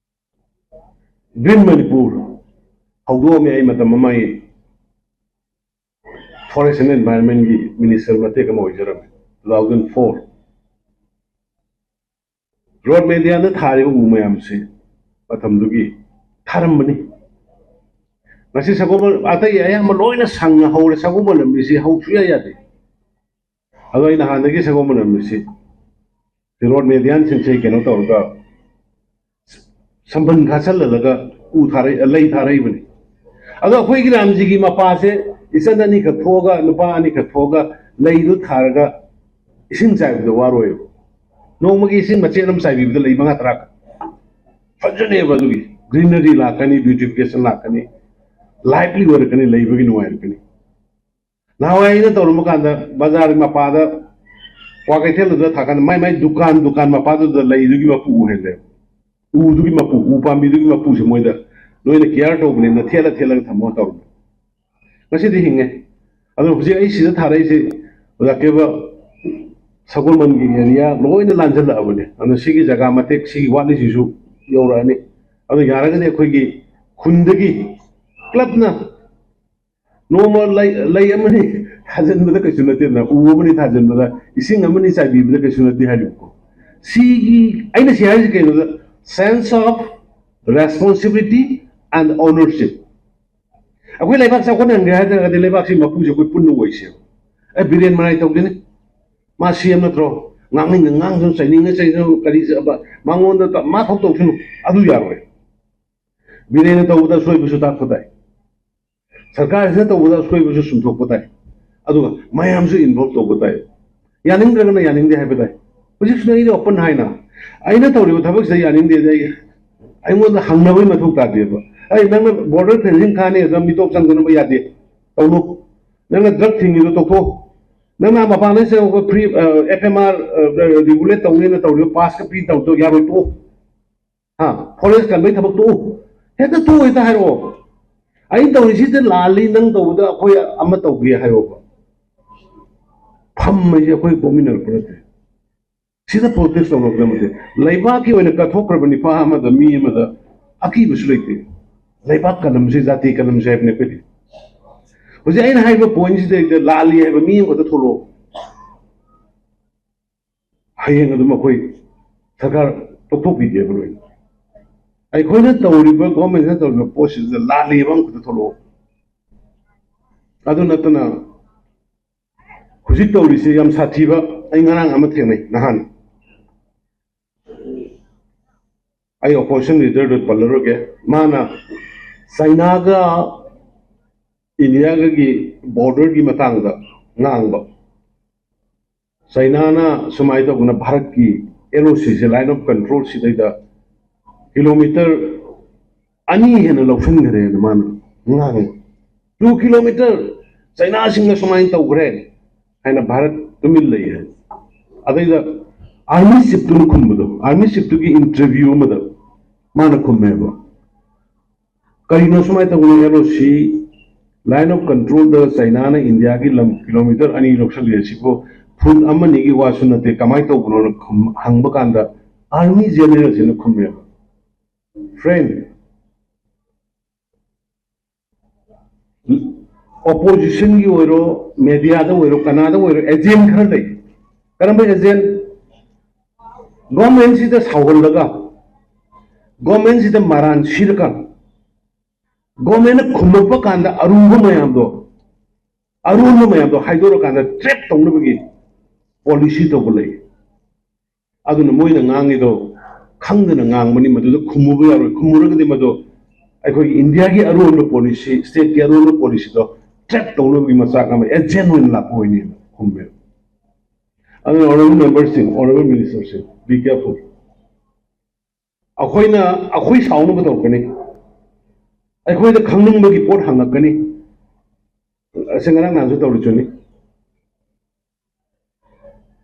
Green Manipur ꯍꯧꯗꯣꯛꯑꯝꯃꯤ꯫ ꯑꯩ ꯃꯇꯝ ꯑꯃ ꯑꯩ Forest and Environment ꯒꯤ minister ꯃꯇꯦꯛ ꯑꯃ ꯑꯣꯏꯖꯔꯝꯃꯤ, two thousand four꯫ Road median ꯗ ꯊꯥꯔꯤꯕ ꯎ ꯃꯌꯥꯝꯁꯤ ꯃꯇꯝꯗꯨꯒꯤ ꯊꯥꯔꯝꯕꯅꯤ꯫ ꯉꯁꯤ ꯁꯒꯣꯜꯕꯟ ꯑꯇꯩ ꯑꯌꯥꯝꯕ ꯂꯣꯏꯅ ꯁꯪꯉ ꯍꯧꯔꯦ, ꯁꯒꯣꯜꯕꯟ ꯂꯝꯕꯤꯁꯤ ꯍꯧ ꯁꯨꯌꯥ ꯌꯥꯗꯦ꯫ ꯑꯗꯣ ꯑꯩꯅ ꯍꯥꯟꯅꯗꯒꯤ ꯁꯒꯣꯜꯕꯟ ꯂꯝꯕꯤꯁꯤ road median ꯁꯤꯡꯁꯦ ꯀꯩꯅꯣ ꯇꯧꯔꯒ ꯁꯝꯕꯟ ꯈꯥꯆꯜꯍꯜꯂꯒ ꯎ ꯊꯥꯔꯛ-, ꯂꯩ ꯊꯥꯔꯛꯏꯕꯅꯤ꯫ ꯑꯗꯣ ꯑꯩꯈꯣꯏꯒꯤ ꯔꯥꯝꯖꯤꯒꯤ ꯃꯄꯥꯁꯦ ꯏꯆꯟ ꯑꯅꯤꯈꯛ ꯊꯣꯛꯑꯒ, ꯅꯨꯄꯥ ꯑꯅꯤꯈꯛ ꯊꯣꯛꯑꯒ ꯂꯩꯗꯨ ꯊꯥꯔꯒ ꯏꯁꯤꯡ ꯆꯥꯏꯕꯗ ꯋꯥꯔꯣꯏꯕ꯫ ꯅꯣꯡꯃꯒꯤ ꯏꯁꯤꯡ ꯃꯆꯦꯠ ꯑꯃ ꯆꯥꯏꯕꯤꯕꯗ ꯂꯩ ꯃꯉꯥ ꯇꯔꯥ ꯈꯛ ꯐꯖꯅꯦꯕ꯫ ꯑꯗꯨꯒꯤ greenery ꯂꯥꯛꯀꯅꯤ, beautification ꯂꯥꯛꯀꯅꯤ, lively ꯑꯣꯏꯔꯛꯀꯅꯤ, ꯂꯩꯕꯒꯤ ꯅꯨꯡꯉꯥꯏꯔꯛꯀꯅꯤ꯫ ꯅꯍꯥꯟꯋꯥꯏ ꯑꯩꯅ ꯇꯧꯔꯝꯕ ꯀꯥꯟꯗ ꯕꯖꯥꯔꯒꯤ ꯃꯄꯥꯗ ꯀ꯭ꯋꯥꯀꯩꯊꯦꯜꯗꯨꯗ ꯊꯥꯀꯥꯟꯗ ꯃꯥꯏ ꯃꯥꯏ ꯗꯨꯀꯥꯟ ꯗꯨꯀꯥꯟ ꯃꯄꯥꯗꯨꯗ ꯂꯩꯗꯨꯒꯤ ꯃꯄꯨ ꯎꯍꯜꯂꯦꯕ꯫ ꯎꯗꯨꯒꯤ ꯃꯄꯨ, ꯎ ꯄꯥꯝꯕꯤꯗꯨꯒꯤ ꯃꯄꯨꯁꯦ ꯃꯣꯏꯗ ꯅꯣꯏꯅ care ꯇꯧꯕꯅꯤꯅ ꯊꯦꯠꯂ ꯊꯦꯠꯂꯒ ꯊꯝꯃꯣ ꯇꯧꯔꯝꯃꯦ꯫ ꯉꯁꯤꯗꯤ ꯍꯤꯡꯉꯦ꯫ ꯑꯗꯣ ꯍꯧꯖꯤꯛ ꯑꯩ ꯁꯤꯗ ꯊꯥꯔꯛꯏꯁꯦ ꯑꯣꯖꯥ ꯀꯦꯕ ꯁꯒꯣꯜꯕꯟꯒꯤ area ꯂꯣꯏꯅ ꯂꯥꯟꯖꯜꯂꯛꯑꯕꯅꯦ꯫ ꯑꯗꯨꯅ ꯁꯤꯒꯤ ꯖꯒꯥ ꯃꯇꯦꯛ ꯁꯤꯒꯤ ꯋꯥꯠꯂꯤꯁꯤꯁꯨ ꯌꯧꯔꯛꯑꯅꯤ꯫ ꯑꯗꯣ ꯌꯥꯔꯒꯗꯤ ꯑꯩꯈꯣꯏꯒꯤ ꯈꯨꯟꯗꯒꯤ club ꯅ ꯅꯣꯡꯃ ꯂꯩ, ꯂꯩ ꯑꯃꯅꯤ ꯊꯥꯖꯤꯟꯕꯗ ꯀꯩꯁꯨ ꯅꯠꯇꯦꯗꯅ, ꯎ ꯑꯃꯅꯤ ꯊꯥꯖꯤꯟꯕꯗ, ꯏꯁꯤꯡ ꯑꯃꯅꯤ ꯆꯥꯏꯕꯤꯕꯗ ꯀꯩꯁꯨ ꯅꯠꯇꯦ ꯍꯥꯏꯔꯤꯕꯀꯣ꯫ ꯁꯤꯒꯤ, ꯑꯩꯅ ꯁꯤ ꯍꯥꯏꯔꯤꯁꯤ ꯀꯩꯅꯣꯗ, sense of responsibility and ownership꯫ ꯑꯩꯈꯣꯏ ꯂꯩꯕꯥꯛ ꯆꯥꯎꯈꯠꯍꯟꯒꯦ ꯍꯥꯏ ꯇꯥꯔꯒꯗꯤ ꯂꯩꯕꯥꯛꯁꯤ ꯃꯄꯨꯁꯦ ꯑꯩꯈꯣꯏ ꯄꯨꯟꯅ ꯑꯣꯏꯁꯦꯕ꯫ ꯑꯦ, ꯕꯤꯔꯦꯟ ꯃꯔꯥꯏ ꯇꯧꯗꯦꯅꯦ, ꯃꯥ CM ꯅꯠꯇ꯭ꯔꯣ? ꯉꯥꯡꯅꯤꯡꯉ ꯉꯥꯡꯁꯅꯨ, ꯆꯩꯅꯤꯡꯉ ꯆꯩꯁꯅꯨ, ꯀꯔꯤ ꯆ-, ꯃꯉꯣꯟꯗ ꯇ-, ꯃꯥ ꯊꯣꯛ ꯇꯧꯁꯅꯨ, ꯑꯗꯨ ꯌꯥꯔꯣꯏ꯫ ꯕꯤꯔꯦꯟꯅ ꯇꯧꯕꯗ ꯑꯁꯣꯏꯕꯁꯨ ꯇꯥꯛꯄ ꯇꯥꯏ, ꯁꯔꯀꯥꯔꯁꯤꯅ ꯇꯧꯕꯗ ꯑꯁꯣꯏꯕꯁꯨ ꯆꯨꯝꯊꯣꯛꯄ ꯇꯥꯏ, ꯑꯗꯨꯒ ꯃꯌꯥꯝꯁꯨ involve ꯇꯧꯕ ꯇꯥꯏ꯫ ꯌꯥꯅꯤꯡꯗ꯭ꯔꯒꯅ ꯌꯥꯅꯤꯡꯗꯦ ꯍꯥꯏꯕ ꯇꯥꯏ꯫ ꯍꯧꯖꯤꯛꯁꯤꯅ ꯑꯩꯅ open ꯍꯥꯏꯅ, ꯑꯩꯅ ꯇꯧꯔꯤꯕ ꯊꯕꯛꯁꯤꯗ ꯌꯥꯅꯤꯡꯗꯦꯗꯤ ꯑꯩ, ꯑꯩꯉꯣꯟꯗ ꯍꯪꯅꯕꯒꯤ ꯃꯊꯧ ꯇꯥꯗꯦꯕ꯫ ꯑꯩ, ꯅꯪꯅ border fencing ꯈꯥꯅꯤ ꯑꯗꯨꯅ ꯃꯤꯇꯣꯞ ꯆꯪꯗꯅꯕ ꯌꯥꯗꯦ, ꯇꯧꯅꯨ꯫ ꯅꯪꯅ drug ꯊꯤꯡꯉꯤꯗꯣ ꯇꯣꯛꯊꯣꯛꯑꯣ꯫ ꯅꯪꯅ ꯃꯄꯥꯟꯗ ꯆꯪꯉꯛꯄ free, ꯑ, FMR, ꯑ, regulate ꯇꯧꯅꯦꯅ ꯇꯧꯔꯤꯕ pass ꯀ free ꯇꯧꯗꯣ ꯌꯥꯔꯣꯏ, ꯇꯣꯛꯑꯣ꯫ ꯍꯥ? Forest ꯀꯟꯕꯩ ꯊꯕꯛ ꯇꯣꯛꯎ꯫ ꯍꯦꯛꯇ ꯊꯣꯛꯑꯣ, ꯍꯦꯛꯇ ꯍꯥꯏꯔꯛꯑꯣ꯫ ꯑꯩꯅ ꯇꯧꯔꯤꯁꯤꯗ ꯂꯥꯜꯂꯤ, ꯅꯪ ꯇꯧꯕꯗ ꯑꯩꯈꯣꯏ ꯑꯃ ꯇꯧꯒꯦ ꯍꯥꯏꯌꯣꯕ꯫ ꯐꯝ ꯍꯥꯏꯁꯦ ꯑꯩꯈꯣꯏ ꯄꯣꯛꯃꯤꯟꯅꯔꯛꯄ ꯅꯠꯇꯦ꯫ ꯁꯤꯗ ꯄ꯭ꯔꯣꯇꯦꯁ ꯇꯧꯅꯕꯗ ꯅꯠꯇꯦ꯫ ꯂꯩꯕꯥꯛꯀꯤ ꯑꯣꯏꯅ ꯀꯠꯊꯣꯛꯈ꯭ꯔꯕ ꯅꯤꯄꯥ ꯑꯃꯗ, ꯃꯤ ꯑꯃꯗ ꯑꯀꯤꯕꯁꯨ ꯂꯩꯇꯦ꯫ ꯂꯩꯕꯥꯛ ꯀꯂꯝꯁꯦ, ꯖꯥꯇꯤ ꯀꯂꯝꯁꯦ ꯍꯥꯏꯕꯅꯤ ꯑꯩꯈꯣꯏꯗꯤ꯫ ꯍꯧꯖꯤꯛ ꯑꯩꯅ ꯍꯥꯏꯔꯤꯕ ꯄꯣꯏꯟꯁꯤꯗꯩꯗ ꯂꯥꯜꯂꯤ ꯍꯥꯏꯕ ꯃꯤ ꯑꯃꯈꯛꯇ ꯊꯣꯛꯂꯛꯑꯣ, ꯍꯌꯦꯡ ꯑꯗꯨꯝ ꯑꯩꯈꯣꯏ ꯁꯔꯀꯥꯔ ꯇꯣꯛꯊꯣꯛꯄꯤꯒꯦꯕ ꯂꯣꯏꯅ꯫ ꯑꯩꯈꯣꯏꯅ ꯇꯧꯔꯤꯕ, ꯒꯣꯔꯃꯦꯟꯁꯤꯅ ꯇꯧꯔꯤꯕ ꯄꯣꯠꯁꯤꯗ ꯂꯥꯜꯂꯤ ꯍꯥꯏꯕ ꯑꯃꯈꯛꯇ ꯊꯣꯛꯂꯛꯑꯣ꯫ ꯑꯗꯨ ꯅꯠꯇꯅ ꯍꯧꯖꯤꯛ ꯇꯧꯔꯤꯁꯦ ꯌꯥꯝ ꯁꯥꯊꯤꯕ꯫ ꯑꯩ ꯉꯔꯥꯡ ꯑꯃ ꯊꯦꯡꯅꯩ, ꯅꯍꯥꯟ꯫ ꯑꯩ ꯑꯣꯄꯣꯖꯤꯁꯟ ꯂꯤꯗꯔꯗꯨ ꯄꯜꯂꯔꯣꯏꯒꯦ꯫ ꯃꯥꯅ ꯆꯩꯅꯥꯒ ꯏꯟꯗꯤꯌꯥꯒꯒꯤ ꯕꯣꯔꯗꯔꯒꯤ ꯃꯇꯥꯡꯗ ꯉꯥꯡꯕ꯫ ꯆꯩꯅꯥꯅ ꯁꯨꯃꯥꯏꯅ ꯇꯧꯗꯅ ꯚꯥꯔꯠꯀꯤ ꯑꯦꯜ ꯑꯣ ꯁꯤꯁꯦ, ꯂꯥꯏꯟ ꯑꯣꯐ ꯀꯟꯇ꯭ꯔꯣꯜ ꯁꯤꯗꯩꯗ ꯀꯤꯂꯣꯃꯤꯇꯔ ꯑꯅꯤ ꯍꯦꯟꯅ ꯂꯧꯁꯤꯟꯈ꯭ꯔꯦꯅ ꯃꯥꯅ ꯉꯥꯡꯉꯤ꯫ "Two kilometer ꯆꯩꯅꯥꯁꯤꯡꯅ ꯁꯨꯃꯥꯏꯅ ꯇꯧꯈ꯭ꯔꯦ" ꯍꯥꯏꯅ ꯚꯥꯔꯠ ꯇꯨꯃꯤꯟ ꯂꯩ ꯍꯥꯏ꯫ ꯑꯗꯩꯗ ꯑꯥꯔꯃꯤ ꯆꯤꯞꯇꯨꯅ ꯈꯨꯝꯕꯗꯣ, ꯑꯥꯔꯃꯤ ꯆꯤꯞꯇꯨꯒꯤ ꯏꯟꯇꯔꯚꯤꯌꯨ ꯑꯃꯗ ꯃꯥꯅ ꯈꯨꯝꯃꯦꯕ, "ꯀꯔꯤꯅꯣ ꯁꯨꯃꯥꯏꯅ ꯇꯧꯕꯅꯣ? ꯑꯦꯜ ꯑꯣ ꯁꯤ, ꯂꯥꯏꯟ ꯑꯣꯐ ꯀꯟꯇ꯭ꯔꯣꯜꯗ ꯆꯩꯅꯥꯅ ꯏꯟꯗꯤꯌꯥꯒꯤ ꯂꯝ ꯀꯤꯂꯣꯃꯤꯇꯔ ꯑꯅꯤ ꯂꯧꯁꯜꯂꯤ, ꯑꯁꯤꯕꯨ ꯐꯨꯠ ꯑꯃ ꯑꯅꯤꯒꯤ ꯋꯥꯁꯨ ꯅꯠꯇꯦ, ꯀꯃꯥꯏꯅ ꯇꯧꯕꯅꯣꯅ?" ꯈꯨꯝ-, ꯍꯪꯕ ꯀꯥꯟꯗ ꯑꯥꯔꯃꯤ ꯖꯦꯅꯔꯦꯜꯁꯤꯅ ꯈꯨꯝꯃꯦꯕ, "Friend, ꯑꯣꯄꯣꯖꯤꯁꯟꯒꯤ ꯑꯣꯏꯔꯣ, ꯃꯦꯗꯤꯌꯥꯗ ꯑꯣꯏꯔꯣ, ꯀꯅꯥꯗ ꯑꯣꯏꯔꯣ, ꯑꯦꯖꯦꯟ ꯈꯔ ꯂꯩ꯫ ꯀꯔꯝꯕ ꯑꯦꯖꯦꯟ? ꯒꯣꯔꯃꯦꯟꯁꯤꯗ ꯁꯥꯎꯍꯜꯂꯒ, ꯒꯣꯔꯃꯦꯟꯁꯤꯗ ꯃꯔꯥꯟ ꯁꯤꯔꯒ, ꯒꯣꯔꯃꯦꯟꯅ ꯈꯨꯝꯃꯛꯄ ꯀꯥꯟꯗ ꯑꯔꯨꯕ ꯃꯌꯥꯝꯗꯣ, ꯑꯔꯣꯟꯕ ꯃꯌꯥꯝꯗꯣ ꯍꯥꯏꯗꯣꯔꯀꯥꯟꯗ ꯇ꯭ꯔꯦꯞ ꯇꯧꯅꯕꯒꯤ ꯄꯣꯂꯤꯁꯤ ꯇꯧꯕ ꯂꯩ꯫ ꯑꯗꯨꯅ ꯃꯣꯏꯅ ꯉꯥꯡꯉꯤꯗꯣ ꯈꯪꯗꯅ ꯉꯥꯡꯕꯅꯤ, ꯃꯗꯨꯗ ꯈꯨꯝꯃꯨꯕ ꯌꯥꯔꯣꯏ꯫ ꯈꯨꯝꯃꯨꯔꯒꯗꯤ ꯃꯗꯨ ꯑꯩꯈꯣꯏꯒꯤ ꯏꯟꯗꯤꯌꯥꯒꯤ ꯑꯔꯣꯟꯕ ꯄꯣꯂꯤꯁꯤ, ꯁ꯭ꯇꯦꯠꯀꯤ ꯑꯔꯣꯟꯕ ꯄꯣꯂꯤꯁꯤꯗꯣ ꯇ꯭ꯔꯦꯞ ꯇꯧꯅꯕꯒꯤ ꯃꯆꯥꯛ ꯑꯃ, ꯑꯦꯖꯦꯟ ꯑꯣꯏꯅ ꯂꯥꯛꯄ ꯑꯣꯏꯅꯤ" ꯈꯨꯝꯃꯦ꯫ ꯑꯗꯨꯅ ꯑꯣꯅꯔꯦꯕꯜ ꯃꯦꯝꯕꯔꯁꯤꯡ, ꯑꯣꯅꯔꯦꯕꯜ ꯃꯤꯅꯤꯁꯇꯔꯁꯤꯡ, be careful꯫ ꯑꯩꯈꯣꯏꯅ, ꯑꯩꯈꯣꯏ ꯁꯥꯎꯅꯕ ꯇꯧꯔꯛꯀꯅꯤ, ꯑꯩꯈꯣꯏꯗ ꯈꯪꯅꯤꯡꯕꯒꯤ ꯄꯣꯠ ꯍꯪꯉꯛꯀꯅꯤ꯫ ꯑꯁꯤ ꯉꯔꯥꯡ ꯅꯍꯥꯟꯁꯨ ꯇꯧꯔꯤꯁꯨꯅꯤ꯫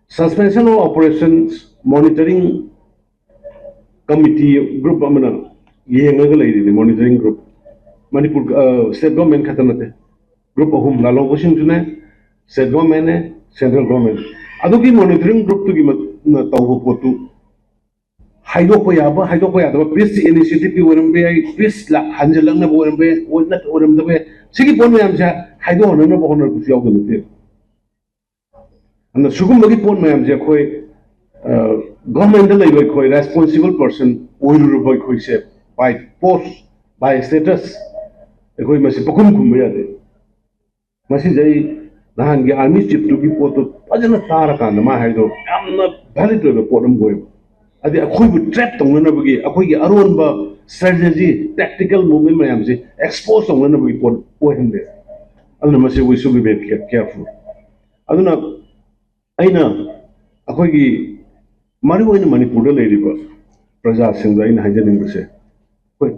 Suspension of Operations Monitoring Committee group ꯑꯃꯅ ꯌꯦꯡꯉꯒ ꯂꯩꯔꯤꯅꯤ monitoring group. Manipur state government ꯈꯛꯇ ꯅꯠꯇꯦ, ꯒ꯭ꯔꯨꯞ ꯑꯍꯨꯝ, ꯂꯥꯜꯍꯧꯕꯁꯤꯡꯁꯨꯅꯦ, ꯁ꯭ꯇꯦꯠ ꯒꯣꯔꯃꯦꯟꯅꯦ, ꯁꯦꯟꯇ꯭ꯔꯦꯜ ꯒꯣꯔꯃꯦꯟ꯫ ꯑꯗꯨꯒꯤ ꯃꯣꯅꯤꯇꯔꯤꯡ ꯒ꯭ꯔꯨꯞꯇꯨꯒꯤ ꯃ- ꯅ ꯇꯧꯕ ꯄꯣꯠꯇꯨ ꯍꯥꯏꯗꯣꯛꯄ ꯌꯥꯕ, ꯍꯥꯏꯗꯣꯛꯄ ꯌꯥꯗꯕ, ꯄꯤꯁ ꯏꯅꯤꯁꯤꯌꯦꯇꯤꯚꯀꯤ ꯑꯣꯏꯔꯝꯕ ꯌꯥꯏ, ꯄꯤꯁ ꯍꯟꯖꯤꯜꯂꯛꯅꯕ ꯑꯣꯏꯔꯝꯕ ꯌꯥꯏ, ꯑꯣꯏ- ꯅꯠꯇ- ꯑꯣꯏꯔꯝꯗꯕ ꯌꯥꯏ꯫ ꯁꯤꯒꯤ ꯄꯣꯠ ꯃꯌꯥꯝꯁꯦ ꯍꯥꯏꯗꯣꯛꯍꯟꯅꯅꯕ ꯍꯣꯠꯅꯔꯛꯄꯁꯨ ꯌꯥꯎꯗꯕ ꯅꯠꯇꯦ꯫ ꯑꯗꯨꯅ ꯁꯤꯒꯨꯝꯕꯒꯤ ꯄꯣꯠ ꯃꯌꯥꯝꯁꯦ ꯑꯩꯈꯣꯏ ꯒꯣꯔꯃꯦꯟꯗ ꯂꯩꯕ ꯑꯩꯈꯣꯏ ꯔꯦꯁꯄꯣꯟꯁꯤꯕꯜ ꯄꯔꯁꯟ ꯑꯣꯏꯔꯨꯔꯕ ꯑꯩꯈꯣꯏꯁꯦ, ꯕꯥꯏ ꯄꯣꯁ, ꯕꯥꯏ ꯁ꯭ꯇꯦꯇꯁ, ꯑꯩꯈꯣꯏ ꯃꯁꯤ ꯄꯈꯨꯝ ꯈꯨꯝꯕ ꯌꯥꯗꯦ꯫ ꯃꯁꯤꯁꯦ ꯑꯩ ꯅꯍꯥꯟꯒꯤ ꯑꯥꯔꯃꯤ ꯆꯤꯐꯇꯨꯒꯤ ꯄꯣꯠꯇꯣ ꯐꯖꯅ ꯇꯥꯔꯀꯥꯟꯗ ꯃꯥ ꯍꯥꯏꯗꯣ ꯌꯥꯝꯅ ꯚꯦꯂꯤꯠ ꯑꯣꯏꯕ ꯄꯣꯠ ꯑꯃ ꯑꯣꯏꯕ꯫ ꯍꯥꯏꯗꯤ ꯑꯩꯈꯣꯏꯕꯨ ꯇ꯭ꯔꯦꯞ ꯇꯧꯅꯅꯕꯒꯤ ꯑꯩꯈꯣꯏꯒꯤ ꯑꯔꯣꯟꯕ ꯁ꯭ꯇ꯭ꯔꯦꯇꯦꯖꯤ, ꯇꯦꯛꯇꯤꯀꯦꯜ ꯃꯨꯚꯃꯦꯟ ꯃꯌꯥꯝꯁꯦ ꯑꯦꯛꯁꯄꯣꯖ ꯇꯧꯅꯅꯕꯒꯤ ꯄꯣꯠ ꯑꯣꯏꯍꯟꯗꯦ꯫ ꯑꯗꯨꯅ ꯃꯁꯤ we should be very careful꯫ ꯑꯗꯨꯅ ꯑꯩꯅ ꯑꯩꯈꯣꯏꯒꯤ ꯃꯔꯨ ꯑꯣꯏꯅ ꯃꯅꯤꯄꯨꯔꯗ ꯂꯩꯔꯤꯕ ꯄ꯭ꯔꯖꯥꯁꯤꯡꯗ ꯑꯩꯅ ꯍꯥꯏꯖꯅꯤꯡꯕꯁꯦ, ꯑꯩꯈꯣꯏ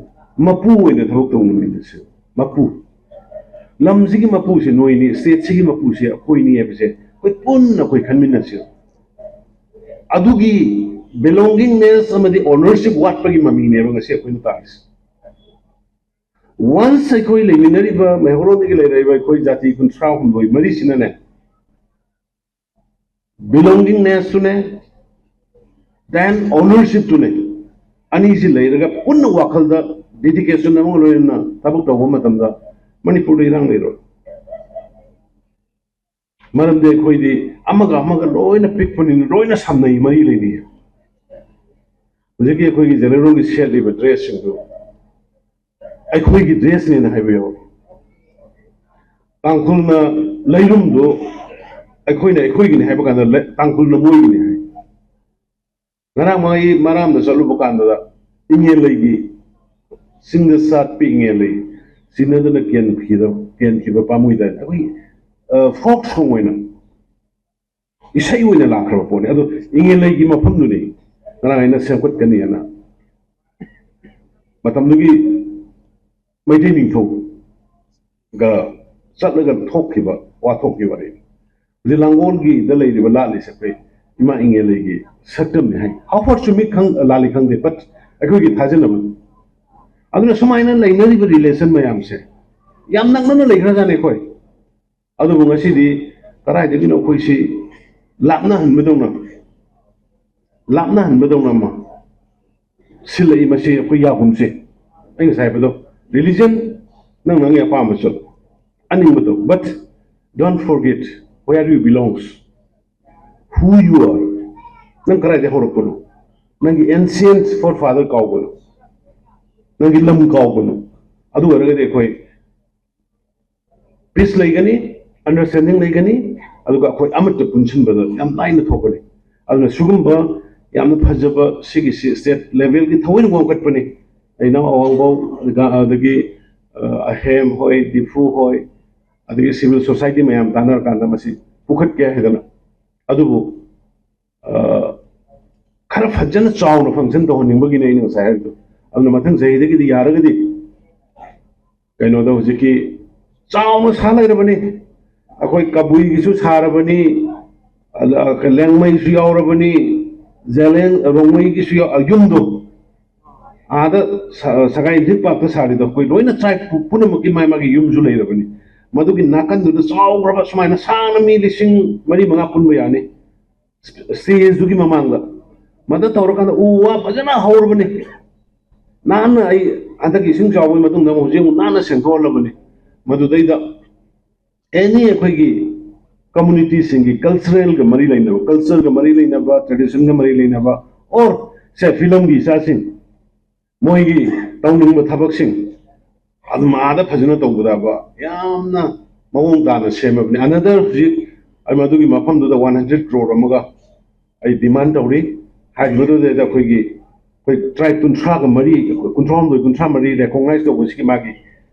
ꯃꯄꯨ ꯑꯣꯏꯅ ꯊꯕꯛ ꯇꯧꯃꯤꯟꯅꯁꯦ꯫ ꯃꯄꯨ, ꯂꯝꯁꯤꯒꯤ ꯃꯄꯨꯁꯦ ꯅꯣꯏꯅꯤ, ꯁ꯭ꯇꯦꯠꯁꯤꯒꯤ ꯃꯄꯨꯁꯦ ꯑꯩꯈꯣꯏꯅꯤ ꯍꯥꯏꯕꯁꯦ ꯑꯩꯈꯣꯏ ꯄꯨꯟꯅ ꯑꯩꯈꯣꯏ ꯈꯟꯃꯤꯟꯅꯁꯦ꯫ ꯑꯗꯨꯒꯤ ꯕꯤꯂꯣꯡꯒꯤꯡꯅꯦꯁ ꯑꯃꯗꯤ ꯑꯣꯅꯔꯁꯤꯞ ꯋꯥꯠꯄꯒꯤ ꯃꯃꯤꯅꯦꯕ ꯉꯁꯤ ꯑꯩꯈꯣꯏꯅ ꯇꯥꯔꯤꯁꯦ꯫ ꯋꯥꯟꯁ ꯑꯩꯈꯣꯏ ꯂꯩꯃꯤꯟꯅꯔꯤꯕ ꯃꯩꯍꯧꯔꯣꯟꯗꯒꯤ ꯂꯩꯔꯛꯏꯕ ꯑꯩꯈꯣꯏ ꯖꯥꯇꯤ ꯀꯨꯟꯊ꯭ꯔꯥ ꯍꯨꯝꯗꯣꯏ ꯃꯔꯤꯁꯤꯅꯅꯦ, ꯕꯤꯂꯣꯡꯒꯤꯡꯅꯦꯁꯇꯨꯅꯦ, ꯗꯦꯟ ꯑꯣꯅꯔꯁꯤꯞꯇꯨꯅꯦ, ꯑꯅꯤꯁꯤ ꯂꯩꯔꯒ ꯄꯨꯟꯅ ꯋꯥꯈꯜꯗ ꯗꯦꯗꯤꯀꯦꯁꯟ ꯑꯃꯒ ꯂꯣꯏꯅꯅ ꯊꯕꯛ ꯇꯧꯕ ꯃꯇꯝꯗ ꯃꯅꯤꯄꯨꯔꯗ ꯏꯔꯥꯡ ꯂꯩꯔꯣꯏ꯫ ꯃꯔꯝꯗꯤ ꯑꯩꯈꯣꯏꯗꯤ ꯑꯃꯒ ꯑꯃꯒ ꯂꯣꯏꯅ ꯄꯤꯛꯄꯅꯤꯅ ꯂꯣꯏꯅ ꯁꯝꯅꯩ, ꯃꯔꯤ ꯂꯩꯅꯩ꯫ ꯍꯧꯖꯤꯛꯀꯤ ꯑꯩꯈꯣꯏꯒꯤ ꯖꯦꯅꯔꯦꯜꯒꯤ ꯁꯦꯠꯂꯤꯕ ꯗ꯭ꯔꯦꯁꯁꯤꯡꯗꯨ ꯑꯩꯈꯣꯏꯒꯤ ꯗ꯭ꯔꯦꯁꯅꯦꯅ ꯍꯥꯏꯕ ꯌꯥꯎꯏ꯫ ꯇꯥꯡꯈꯨꯜꯅ ꯂꯩꯔꯨꯝꯗꯨ ꯑꯩꯈꯣꯏꯅ ꯑꯩꯈꯣꯏꯒꯤꯅꯤ ꯍꯥꯏꯕ ꯀꯥꯟꯗ ꯂꯩ- ꯇꯥꯡꯈꯨꯜꯅ ꯃꯣꯏꯒꯤꯅꯤ ꯍꯥꯏ꯫ ꯉꯔꯥꯡ ꯃꯥꯒꯤ ꯃꯔꯥꯝꯗ ꯆꯠꯂꯨꯕ ꯀꯥꯟꯗ ꯏꯉꯦꯜꯂꯩꯒꯤ ꯆꯤꯡꯗ ꯆꯥꯠꯄꯤ ꯏꯉꯦꯜꯂꯩ ꯁꯤꯟꯅꯗꯅ ꯀꯦꯟꯈꯤꯗ- ꯀꯦꯟꯈꯤꯕ ꯄꯥꯝꯃꯨꯏꯗ ꯑꯩꯈꯣꯏ ꯐꯣꯛ ꯁꯣꯡ ꯑꯣꯏꯅ ꯏꯁꯩ ꯑꯣꯏꯅ ꯂꯥꯛꯈ꯭ꯔꯕ ꯄꯣꯠꯅꯤ꯫ ꯑꯗꯣ ꯏꯉꯦꯜꯂꯩꯒꯤ ꯃꯐꯝꯗꯨꯅꯤ ꯉꯔꯥꯡ ꯑꯩꯅ ꯁꯦꯝꯒꯠꯀꯅꯤꯅ ꯃꯇꯝꯗꯨꯒꯤ ꯃꯩꯇꯩ ꯅꯤꯡꯊꯧꯒ ꯆꯠꯂꯒ ꯊꯣꯛꯈꯤꯕ ꯋꯥꯊꯣꯛꯀꯤ ꯋꯥꯔꯤꯅꯤ꯫ ꯍꯧꯖꯤꯛ ꯂꯥꯡꯒꯣꯜꯒꯤꯗ ꯂꯩꯔꯤꯕ ꯂꯥꯠꯂꯤꯁꯦ ꯑꯩꯈꯣꯏ ꯏꯃꯥ ꯏꯉꯦꯜꯂꯩꯒꯤ ꯁꯛꯇꯝꯅꯤ ꯍꯥꯏ꯫ ꯍꯥꯎ ꯐꯥꯔ ꯆꯨꯝꯃꯤ ꯈꯪ- ꯂꯥꯜꯂꯤ ꯈꯪꯗꯦ, ꯕꯠ ꯑꯩꯈꯣꯏꯒꯤ ꯊꯥꯖꯅꯕ ꯑꯗꯨꯅ ꯁꯨꯃꯥꯏꯅ ꯂꯩꯅꯔꯤꯕ ꯔꯤꯂꯦꯁꯟ ꯃꯌꯥꯝꯁꯦ ꯌꯥꯝ ꯅꯛꯅꯅ ꯂꯩꯈ꯭ꯔꯖꯥꯠꯅꯤ ꯑꯩꯈꯣꯏ꯫ ꯑꯗꯨꯕꯨ ꯉꯁꯤꯗꯤ ꯀꯗꯥꯏꯗꯒꯤꯅꯣ ꯑꯩꯈꯣꯏꯁꯤ ꯂꯥꯞꯅꯍꯟꯕꯗꯧꯅ, ꯂꯥꯞꯅꯍꯟꯕꯗꯧꯅ ꯑꯃ ꯁꯤꯜꯂꯛꯏ꯫ ꯃꯁꯤ ꯑꯩꯈꯣꯏ ꯌꯥꯍꯨꯝꯁꯦ, ꯑꯩ ꯉꯁꯥꯏ ꯍꯥꯏꯕꯗꯣ, ꯔꯤꯂꯤꯖꯟ ꯅꯪ ꯅꯪꯒꯤ ꯑꯄꯥꯝꯕꯁꯨ ꯑꯅꯤꯡꯕꯗꯣ, but don't forget where you belongs, who you are. ꯅꯪ ꯀꯗꯥꯏꯗ ꯍꯧꯔꯛꯄꯅꯣ? ꯅꯪꯒꯤ ancient forefather ꯀꯥꯎꯒꯅꯨ, ꯅꯪꯒꯤ ꯂꯝ ꯀꯥꯎꯒꯅꯨ꯫ ꯑꯗꯨ ꯑꯣꯏꯔꯒꯗꯤ ꯑꯩꯈꯣꯏ ꯄꯤꯁ ꯂꯩꯒꯅꯤ, ꯑꯟꯗꯔꯁꯇꯦꯟꯗꯤꯡ ꯂꯩꯒꯅꯤ, ꯑꯗꯨꯒ ꯑꯩꯈꯣꯏ ꯑꯃꯠꯇ ꯄꯨꯟꯁꯤꯟꯕꯗ ꯌꯥꯝ ꯂꯥꯏꯅ ꯊꯣꯛꯀꯅꯤ꯫ ꯑꯗꯨꯅ ꯁꯤꯒꯨꯝꯕ ꯌꯥꯝꯅ ꯐꯖꯕ ꯁꯤꯒꯤꯁꯤ ꯁ꯭ꯇꯦꯠ ꯂꯦꯚꯦꯜꯒꯤ ꯊꯑꯣꯏꯅ ꯋꯥꯡꯈꯠꯄꯅꯤ꯫ ꯑꯩꯅ ꯑꯋꯥꯡꯕꯧ, ꯑꯗꯒꯤ ꯑꯍꯦꯝ ꯍꯣꯏ, ꯗꯤꯐꯨ ꯍꯣꯏ, ꯑꯗꯒꯤ ꯁꯤꯚꯤꯜ ꯁꯣꯁꯥꯏꯇꯤ ꯃꯌꯥꯝ ꯇꯥꯟꯅꯔꯀꯥꯟꯗ ꯃꯁꯤ ꯄꯨꯈꯠꯀꯦ ꯍꯥꯏꯗꯅ꯫ ꯑꯗꯨꯕꯨ ꯈꯔ ꯐꯖꯅ ꯆꯥꯎꯅ ꯐꯪꯁꯟ ꯇꯧꯍꯟꯅꯤꯡꯕꯒꯤꯅꯦ ꯑꯩꯅ ꯉꯁꯥꯏ ꯍꯥꯏꯕꯗꯣ꯫ ꯑꯗꯨꯅ ꯃꯊꯪ ꯆꯍꯤꯗꯒꯤꯗꯤ ꯌꯥꯔꯒꯗꯤ ꯀꯩꯅꯣꯗ ꯍꯧꯖꯤꯛꯀꯤ ꯆꯥꯎꯅ ꯁꯥ ꯂꯩꯔꯕꯅꯤ꯫ ꯑꯩꯈꯣꯏ ꯀꯕꯨꯏꯒꯤꯁꯨ ꯁꯥꯔꯕꯅꯤ, ꯂꯦꯡꯃꯩꯁꯨ ꯌꯥꯎꯔꯕꯅꯤ, ꯖꯦꯂꯦꯡ ꯔꯣꯡꯃꯩꯒꯤꯁꯨ ꯌꯨꯝꯗꯣ ꯑꯥꯗ ꯁꯉꯥꯏ ꯏꯟꯊꯤꯜ ꯄꯥꯛꯇ ꯁꯥꯔꯤꯗꯣ ꯑꯩꯈꯣꯏ ꯂꯣꯏꯅ ꯇ꯭ꯔꯥꯏꯕ ꯄꯨꯝꯅꯃꯛꯀꯤ ꯃꯥꯏ ꯃꯥꯒꯤ ꯌꯨꯝꯁꯨ ꯂꯩꯔꯕꯅꯤ꯫ ꯃꯗꯨꯒꯤ ꯅꯥꯀꯟꯗꯨꯗ ꯆꯥꯎꯈ꯭ꯔꯕ ꯁꯨꯃꯥꯏꯅ ꯁꯥꯡꯅ ꯃꯤ ꯂꯤꯁꯤꯡ ꯃꯔꯤ ꯃꯉꯥ ꯄꯨꯟꯕ ꯌꯥꯅꯤ꯫ ꯁ꯭ꯇꯦꯖꯇꯨꯒꯤ ꯃꯃꯥꯡꯗ ꯃꯗ ꯇꯧꯔꯀꯥꯟꯗ ꯎ ꯋꯥ ꯐꯖꯅ ꯍꯧꯔꯕꯅꯤ꯫ ꯅꯍꯥꯟꯅ ꯑꯩ ꯍꯟꯗꯛꯀꯤ ꯏꯁꯤꯡ ꯆꯥꯎꯕꯒꯤ ꯃꯇꯨꯡꯗ ꯑꯃꯨꯛ ꯍꯧꯖꯤꯛ ꯑꯃꯨꯛ ꯅꯥꯟꯅ ꯁꯦꯡꯗꯣꯛꯍꯜꯂꯕꯅꯤ꯫ ꯃꯗꯨꯗꯩꯗ ꯑꯦꯅꯤ ꯑꯩꯈꯣꯏꯒꯤ ꯀꯝꯃꯨꯅꯤꯇꯤꯁꯤꯡꯒꯤ ꯀꯜꯆꯔꯦꯜꯒ ꯃꯔꯤ ꯂꯩꯅꯕ, ꯀꯜꯆꯔꯒ ꯃꯔꯤ ꯂꯩꯅꯕ, ꯇ꯭ꯔꯦꯗꯤꯁꯟꯒ ꯃꯔꯤ ꯂꯩꯅꯕ, ꯑꯣꯔ ꯁꯦ ꯐꯤꯂꯝꯒꯤ ꯏꯆꯥꯁꯤꯡ ꯃꯣꯏꯒꯤ ꯇꯧꯅꯤꯡꯕ ꯊꯕꯛꯁꯤꯡ ꯑꯗꯨꯝ ꯑꯥꯗ ꯐꯖꯅ ꯇꯧꯒꯗꯕ ꯌꯥꯝꯅ ꯃꯑꯣꯡ ꯇꯥꯅ ꯁꯦꯝꯃꯕꯅꯤ꯫ ꯑꯅꯗꯔ ꯍꯧꯖꯤꯛ ꯑꯩ ꯃꯗꯨꯒꯤ ꯃꯐꯝꯗꯨꯗ ꯋꯥꯟ ꯍꯟꯗ꯭ꯔꯦꯠ ꯀ꯭ꯔꯣꯔ ꯑꯃꯒ ꯑꯩ ꯗꯤꯃꯥꯟ ꯇꯧꯔꯤ꯫ ꯍꯥꯏꯔꯤꯕꯗꯨꯗꯩꯗ ꯑꯩꯈꯣꯏꯒꯤ ꯑꯩꯈꯣꯏ ꯇ꯭ꯔꯥꯏꯕ ꯀꯨꯟꯊ꯭ꯔꯥꯒ ꯃꯔꯤ, ꯀꯨꯟꯊ꯭ꯔꯥꯍꯨꯝꯗꯣꯏ ꯀꯨꯟꯊ꯭ꯔꯥ ꯃꯔꯤ ꯔꯦꯀꯣꯛꯅꯥꯏꯁ ꯇꯧꯕꯁꯤꯒꯤ ꯃꯥꯒꯤ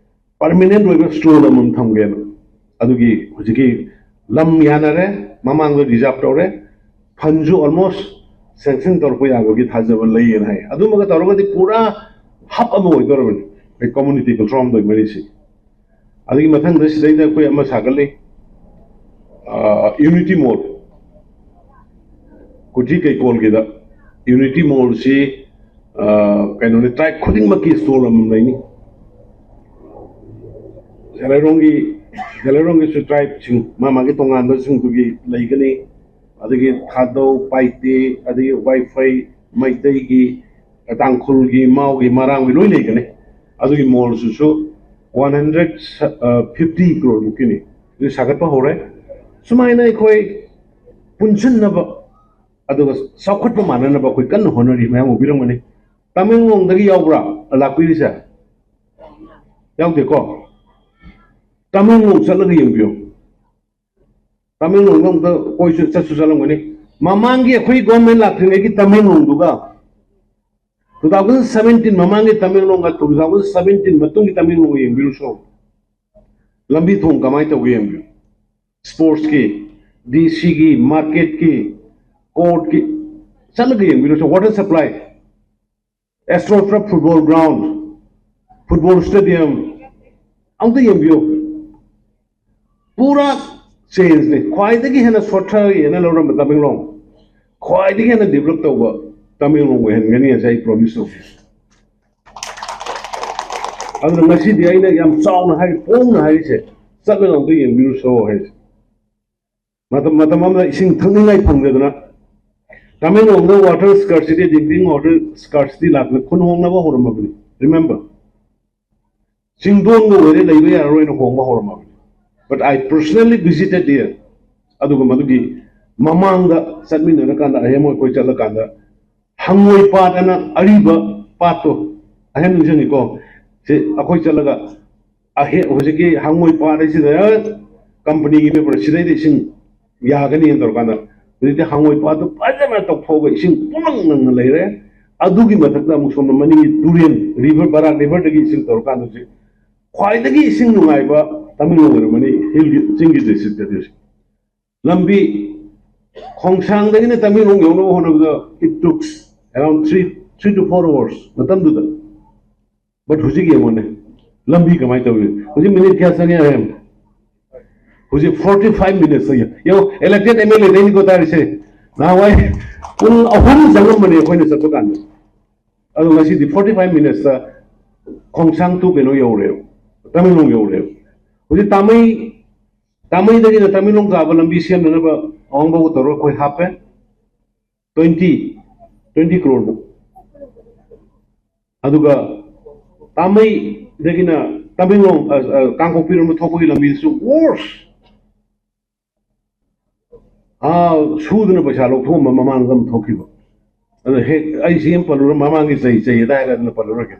ꯄꯔꯃꯤꯅꯦꯟ ꯑꯣꯏꯕ ꯁ꯭ꯇꯣꯜ ꯑꯃꯃꯝ ꯊꯝꯒꯦꯅ꯫ ꯑꯗꯨꯒꯤ ꯍꯧꯖꯤꯛꯀꯤ ꯂꯝ ꯌꯥꯅꯔꯦ, ꯃꯃꯥꯡꯗ ꯔꯤꯖꯥꯕ ꯇꯧꯔꯦ, ꯐꯟꯁꯨ ꯑꯣꯜꯃꯣꯁ ꯁꯦꯡꯁꯟ ꯇꯧꯔꯛꯄ ꯌꯥꯕꯒꯤ ꯊꯥꯖꯕ ꯂꯩꯌꯦꯅ ꯍꯥꯏ꯫ ꯑꯗꯨꯃꯒ ꯇꯧꯔꯒꯗꯤ ꯄꯨꯔꯥ ꯍꯕ ꯑꯃ ꯑꯣꯏꯗꯧꯔꯕꯅꯤ ꯑꯩꯈꯣꯏ ꯀꯝꯃꯨꯅꯤꯇꯤ ꯀꯨꯟꯊ꯭ꯔꯥꯍꯨꯝꯗꯣꯏ ꯃꯔꯤꯁꯤ꯫ ꯑꯗꯨꯒꯤ ꯃꯊꯪꯗ ꯁꯤꯗꯩꯗ ꯑꯩꯈꯣꯏ ꯑꯃ ꯁꯥꯒꯠꯂꯤ, ꯌꯨꯅꯤꯇꯤ ꯃꯣꯜ, ꯀꯨꯊꯤ ꯀꯩꯀꯣꯜꯒꯤꯗ ꯌꯨꯅꯤꯇꯤ ꯃꯣꯜꯁꯤ ꯀꯩꯅꯣꯅꯤ, ꯇ꯭ꯔꯥꯏꯕ ꯈꯨꯗꯤꯡꯃꯛꯀꯤ ꯁ꯭ꯇꯣꯜ ꯑꯃꯃꯝ ꯂꯩꯅꯤ꯫ ꯖꯦꯂꯩꯔꯣꯡꯒꯤ ꯖꯦꯂꯩꯔꯣꯡꯒꯤꯁꯨ ꯇ꯭ꯔꯥꯏꯕꯁꯤꯡ ꯃꯥ ꯃꯥꯒꯤ ꯇꯣꯉꯥꯟꯕꯁꯤꯡꯗꯨꯒꯤ ꯂꯩꯒꯅꯤ꯫ ꯑꯗꯒꯤ ꯊꯥꯗꯧ, ꯄꯥꯏꯇꯦ, ꯑꯗꯒꯤ ꯋꯥꯏꯐꯩ, ꯃꯩꯇꯩꯒꯤ, ꯇꯥꯡꯈꯨꯜꯒꯤ, ꯃꯥꯎꯒꯤ, ꯃꯔꯥꯡꯒꯤ ꯂꯣꯏ ꯂꯩꯒꯅꯤ꯫ ꯑꯗꯨꯒꯤ ꯃꯣꯜꯁꯤꯁꯨ ꯋꯥꯟ ꯍꯟꯗ꯭ꯔꯦꯠ ꯐꯤꯐꯇꯤ ꯀ꯭ꯔꯣꯔꯃꯨꯛꯀꯤꯅꯤ꯫ ꯑꯗꯨ ꯁꯥꯒꯠꯄ ꯍꯧꯔꯦ꯫ ꯁꯨꯃꯥꯏꯅ ꯑꯩꯈꯣꯏ ꯄꯨꯟꯁꯤꯟꯅꯕ ꯑꯗꯨꯒ ꯆꯥꯎꯈꯠꯄ ꯃꯥꯟꯅꯅꯕ ꯑꯩꯈꯣꯏ ꯀꯟꯅ ꯍꯣꯠꯅꯔꯤ꯫ ꯃꯌꯥꯝ ꯎꯕꯤꯔꯝꯒꯅꯤ꯫ ꯇꯃꯦꯡꯂꯣꯡꯗꯒꯤ ꯌꯥꯎꯕ꯭ꯔꯥ ꯂꯥꯛꯄꯤꯔꯤꯁꯦ? ꯌꯥꯎꯗꯦꯀꯣ? ꯇꯃꯦꯡꯂꯣꯡ ꯆꯠꯂꯒ ꯌꯦꯡꯕꯤꯌꯨ꯫ ꯇꯃꯦꯡꯂꯣꯡꯗ ꯑꯃꯨꯛꯇ ꯀꯣꯏꯁꯨ ꯆꯠꯁꯨ ꯆꯠꯂꯝꯒꯅꯤ꯫ ꯃꯃꯥꯡꯒꯤ ꯑꯩꯈꯣꯏ ꯒꯣꯔꯃꯦꯟ ꯂꯥꯛꯇ꯭ꯔꯤꯉꯩꯒꯤ ꯇꯃꯦꯡꯂꯣꯡꯗꯨꯒ ꯇꯨ ꯊꯥꯎꯖꯟ ꯁꯕꯦꯟꯇꯤꯟ ꯃꯃꯥꯡꯒꯤ ꯇꯃꯦꯡꯂꯣꯡꯒ ꯇꯨ ꯊꯥꯎꯖꯟ ꯁꯕꯦꯟꯇꯤꯟ ꯃꯇꯨꯡꯒꯤ ꯇꯃꯦꯡꯂꯣꯡꯒ ꯌꯦꯡꯕꯤꯔꯨꯁꯨ꯫ ꯂꯝꯕꯤ ꯊꯣꯡ ꯀꯃꯥꯏꯅ ꯇꯧꯒꯦ ꯌꯦꯡꯕꯤꯌꯨ꯫ ꯁ꯭ꯄꯣꯔꯠꯁꯀꯤ, ꯗꯤ ꯁꯤꯒꯤ, ꯃꯥꯔꯀꯦꯠꯀꯤ, ꯀꯣꯔꯠꯀꯤ ꯆꯠꯂꯒ ꯌꯦꯡꯕꯤꯔꯨꯁꯨ꯫ Water supply, astroturf football ground, football stadium ꯑꯃꯨꯛꯇ ꯌꯦꯡꯕꯤꯌꯨ꯫ ꯄꯨꯔꯥ ꯆꯦꯟꯖꯅꯤ꯫ ꯈ꯭ꯋꯥꯏꯗꯒꯤ ꯍꯦꯟꯅ ꯁꯣꯠꯊꯔꯦꯅ ꯂꯧꯔꯝꯕ ꯇꯃꯦꯡꯂꯣꯡ ꯈ꯭ꯋꯥꯏꯗꯒꯤ ꯍꯦꯟꯅ ꯗꯤꯕꯂꯞ ꯇꯧꯕ ꯇꯃꯦꯡꯂꯣꯡ ꯑꯣꯏꯍꯟꯒꯅꯤ ꯍꯥꯏꯁꯦ ꯑꯩ ꯄ꯭ꯔꯣꯃꯤꯁ ꯇꯧꯒꯦ꯫ ꯑꯗꯨꯅ ꯉꯁꯤꯗꯤ ꯑꯩꯅ ꯌꯥꯝ ꯆꯥꯎꯅ ꯍꯥꯏ, ꯐꯣꯡꯅ ꯍꯥꯏꯔꯤꯁꯦ, ꯆꯠꯂꯒ ꯑꯝꯇ ꯌꯦꯡꯕꯤꯔꯨꯁꯣ ꯍꯥꯏꯁꯦ꯫ ꯃꯇꯝ ꯃꯇꯝ ꯑꯃꯗ ꯏꯁꯤꯡ ꯊꯛꯅꯤꯡꯉꯥꯏ ꯐꯪꯗꯗꯅ ꯇꯃꯦꯡꯂꯣꯡꯗ ꯋꯥꯇꯔ ꯁ꯭ꯀꯥꯔꯁꯤꯇꯤ, ꯗ꯭ꯔꯤꯡꯀꯤꯡ ꯋꯥꯇꯔ ꯁ꯭ꯀꯥꯔꯁꯤꯇꯤ ꯂꯥꯛꯇꯅ ꯈꯨꯟ ꯍꯣꯡꯅꯕ ꯍꯧꯔꯝꯃꯕꯅꯤ꯫ ꯔꯤꯃꯦꯝꯕꯔ, ꯆꯤꯡꯗꯣꯟꯒ ꯑꯣꯏꯔꯦ, ꯂꯩꯕ ꯌꯥꯔꯔꯣꯏꯅ ꯍꯣꯡꯕ ꯍꯧꯔꯝꯃꯕꯅꯤ꯫ But I personally visited there. ꯑꯗꯨꯒ ꯃꯗꯨꯒꯤ ꯃꯃꯥꯡꯗ ꯆꯠꯃꯤꯟꯅꯔꯀꯥꯟꯗ, ꯑꯍꯦꯝ ꯑꯩꯈꯣꯏ ꯆꯠꯂꯀꯥꯟꯗ ꯍꯪꯉꯣꯏ ꯄꯥꯠ ꯑꯅ ꯑꯔꯤꯕ ꯄꯥꯠꯇꯣ, ꯑꯍꯦꯝ ꯅꯤꯡꯁꯤꯡꯉꯤꯀꯣ? ꯁꯤ ꯑꯩꯈꯣꯏ ꯆꯠꯂꯒ ꯑꯍꯦ-, ꯍꯧꯖꯤꯛꯀꯤ ꯍꯪꯉꯣꯏ ꯄꯥꯠ ꯍꯥꯏꯁꯤꯗ ꯀꯝꯄꯅꯤꯒꯤ ꯄꯦꯄꯔ ꯁꯤꯗꯩꯗ ꯏꯁꯤꯡ ꯌꯥꯒꯅꯤꯅ ꯇꯧꯔꯀꯥꯟꯗ, ꯍꯧꯖꯤꯛꯇꯤ ꯍꯪꯉꯣꯏ ꯄꯥꯠꯇꯨ ꯐꯖꯅ ꯇꯧꯊꯣꯛꯑꯒ ꯏꯁꯤꯡ ꯄꯨꯡꯂꯪ ꯂꯪꯅ ꯂꯩꯔꯦ꯫ ꯑꯗꯨꯒꯤ ꯃꯊꯛꯇ ꯑꯃꯨꯛ ꯁꯣꯝꯗ ꯃꯅꯤꯡꯒꯤ ꯇꯨꯔꯦꯜ, ꯔꯤꯚꯔ, ꯕꯔꯥꯛ ꯔꯤꯚꯔꯗꯒꯤ ꯏꯁꯤꯡ ꯇꯧꯔꯀꯥꯟꯗ ꯍꯧꯖꯤꯛ ꯈ꯭ꯋꯥꯏꯗꯒꯤ ꯏꯁꯤꯡ ꯅꯨꯡꯉꯥꯏꯕ ꯇꯃꯦꯡꯂꯣꯡ ꯑꯣꯏꯔꯝꯃꯅꯤ, ꯍꯤꯜꯒꯤ, ꯆꯤꯡꯒꯤ ꯗꯤꯁꯇ꯭ꯔꯤꯛꯇꯗꯤ ꯍꯧꯖꯤꯛ꯫ ꯂꯝꯕꯤ ꯈꯣꯡꯁꯥꯡꯗꯒꯤꯅ ꯇꯃꯦꯡꯂꯣꯡ ꯌꯧꯅꯕ ꯍꯣꯠꯅꯕꯗ it took around three, three to four hours ꯃꯇꯝꯗꯨꯗ꯫ But ꯍꯧꯖꯤꯛ ꯌꯦꯡꯉꯣꯅꯦ, ꯂꯝꯕꯤ ꯀꯃꯥꯏꯅ ꯇꯧꯔꯤ? ꯍꯧꯖꯤꯛ ꯃꯤꯅꯤꯠ ꯀꯌꯥ ꯆꯪꯉꯦ ꯍꯥꯏ? ꯍꯧꯖꯤꯛ ꯐꯣꯔꯇꯤ ꯐꯥꯏꯚ ꯃꯤꯅꯤꯠ ꯆꯪꯉꯦ꯫ ꯌꯦꯡꯉꯣ, ꯏꯂꯦꯛꯇꯦꯗ ꯑꯦꯝ ꯑꯦꯜ ꯑꯦꯗꯩꯅꯤꯀꯣ ꯇꯥꯔꯤꯁꯦ꯫ ꯅꯍꯥꯟꯋꯥꯏ ꯄꯨꯡ ꯑꯍꯨꯝ ꯆꯪꯉꯝꯕꯅꯦ ꯑꯩꯈꯣꯏꯅ ꯆꯠꯄ ꯀꯥꯟꯗ꯫ ꯑꯗꯣ ꯉꯁꯤꯗꯤ forty five minutes ꯈꯣꯡꯁꯥꯡ to ꯀꯩꯅꯣ ꯌꯧꯔꯦꯕ, ꯇꯃꯦꯡꯂꯣꯡ ꯌꯧꯔꯦꯕ꯫ ꯍꯧꯖꯤꯛ ꯇꯥꯃꯩ, ꯇꯥꯃꯩꯗꯒꯤꯅ ꯇꯃꯦꯡꯂꯣꯡ ꯇꯥꯕ ꯂꯝꯕꯤ ꯁꯦꯝꯅꯅꯕ ꯑꯋꯥꯡꯕꯥꯎ ꯇꯧꯔꯒ ꯑꯩꯈꯣꯏ ꯍꯥꯞꯄꯦ, twenty, twenty crore ꯃꯨꯛ꯫ ꯑꯗꯨꯒ ꯇꯥꯃꯩꯗꯒꯤꯅ ꯇꯃꯦꯡꯂꯣꯡ, ꯑ, ꯑ, ꯀꯥꯡꯄꯣꯛꯄꯤꯔꯣꯝꯗ ꯊꯣꯛꯄꯒꯤ ꯂꯝꯕꯤꯗꯨꯁꯨ worse꯫ ꯑꯥ, ꯁꯨꯗꯅ ꯄꯩꯁꯥ ꯂꯧꯊꯣꯛꯑꯝꯕ ꯃꯃꯥꯡꯗ ꯑꯃ ꯊꯣꯛꯈꯤꯕ꯫ ꯑꯗ ꯍꯦꯛ ꯑꯩ ꯁꯤ ꯑꯃ ꯄꯜꯂꯨꯔ, ꯃꯃꯥꯡꯒꯤ ꯆꯩ, ꯆꯩ ꯑꯗꯥꯏ ꯍꯥꯏꯔ ꯑꯗꯨꯅ ꯄꯜꯂꯨꯔꯒꯦ꯫